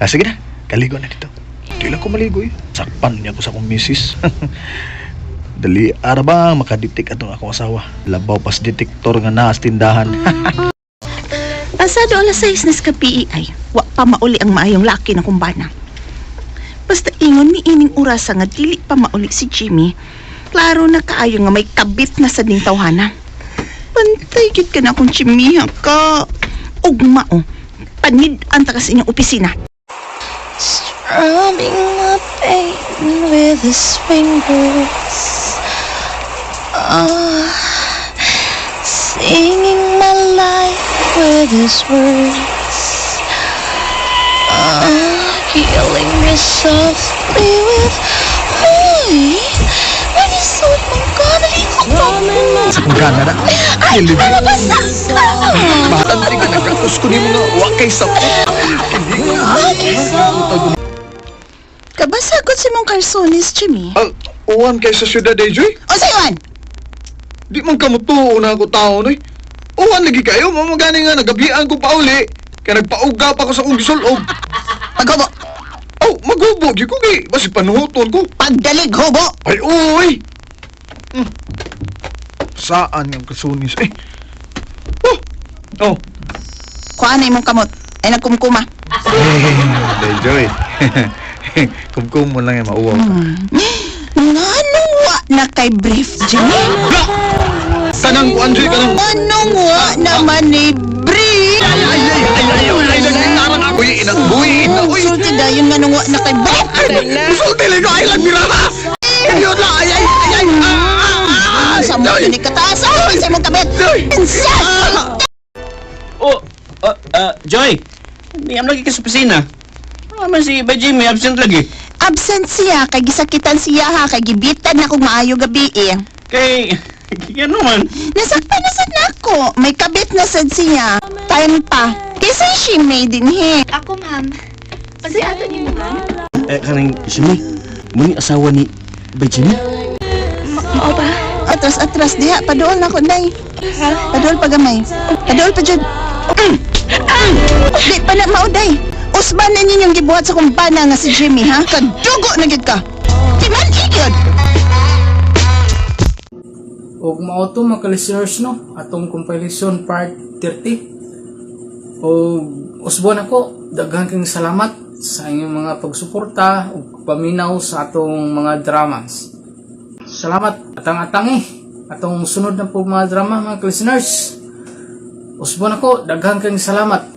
Ah, sige na, kaligo na dito. Di lang ko maligo eh. Sakpan niya ko sa akong misis. Dali ara ba makadetect atong akong asawa. Labaw pas detector nga naa sa tindahan. Pasado alas 6 nas ka PEI, wa pa mauli ang maayong laki na kumbana. Basta ingon ni ining orasa nga dili pa mauli si Jimmy, klaro na kaayo nga may kabit na sa ding tawhana. Pantay gyud ka na akong chimiha ka. Ugma o, panid-an ta ka sa inyong opisina. Strumming my pain with his fingers. Ah, singing my life with his words. Ah, killing me softly with. Uy! Manisod man ka! Naligo pa mo! Sa kong gana na. Ay, malabasa ka! Bahala na ka nagkakus ko nimo nga wa kay sapot. Kabasagot si mong kalsones, Jimmy. Ang uwan kay sa syudad eh, Joy. O sayon! Di man kamutuo na ako tao noy. Uwan lagi kayo, mamagani nga nagabian ko pa uli. Kaya nagpauga pa ko sa akong gisulob. Paghubo! Oh, maghubo gyud ko kay basi panuhuton ko. Pagdalig hubo! Ay, uy! Saan yung kasunis? Eh. Oh. Oh. Kuha na imong kamot. Ay nagkumkuma. Day Joy. Kumkum mo lang yung mauwaw ka. Nganong wa na kay brief, Jimmy? Kanang kuan Joy, kanang Anong wa naman ni brief? Ay, ay, ay, ay, ay, ay, nagtaran ako. Uy, inang buwi, ina, uy. Sulti dayon nga nung wa na kay brief. Musulti lang ko, ay lang mirama. Yun lang, ay, ay, ay, ay, ah, ah, ah, Sa mo ni kataas ay sa imong kabit. Insas! Oh, Joy. Niyam lagi ka sa opisina. Ano man si Bay Jimmy, absent lagi. Absent siya kay gisakitan siya ha kay gibitan na kog maayo gabi eh. Kay, ano man. Nasaktan na sad nako. May kabit na sad siya. Time pa. Kaysa she made din he. Ako, ma'am. Unsay ato nimo, ma'am? Eh, kanang Jimmy, muni asawa ni Bay Jimmy? Mao ba? Atras atras diha paduol na ko day. Paduol pa gamay. Paduol pa jud. Di pa na mauday. Usban na ninyong gibuhat sa kumbana nga si Jimmy ha. Kadugo na gyud ka. Timan igyod. Og mao to mga ka-listeners no, atong compilation part 30. Og usbon ako, daghan kayong salamat sa inyong mga pagsuporta ug paminaw sa atong mga dramas. Salamat atang-atang eh. Atong sunod na po mga drama mga ka-listeners. Usbon ako, daghan kayong salamat.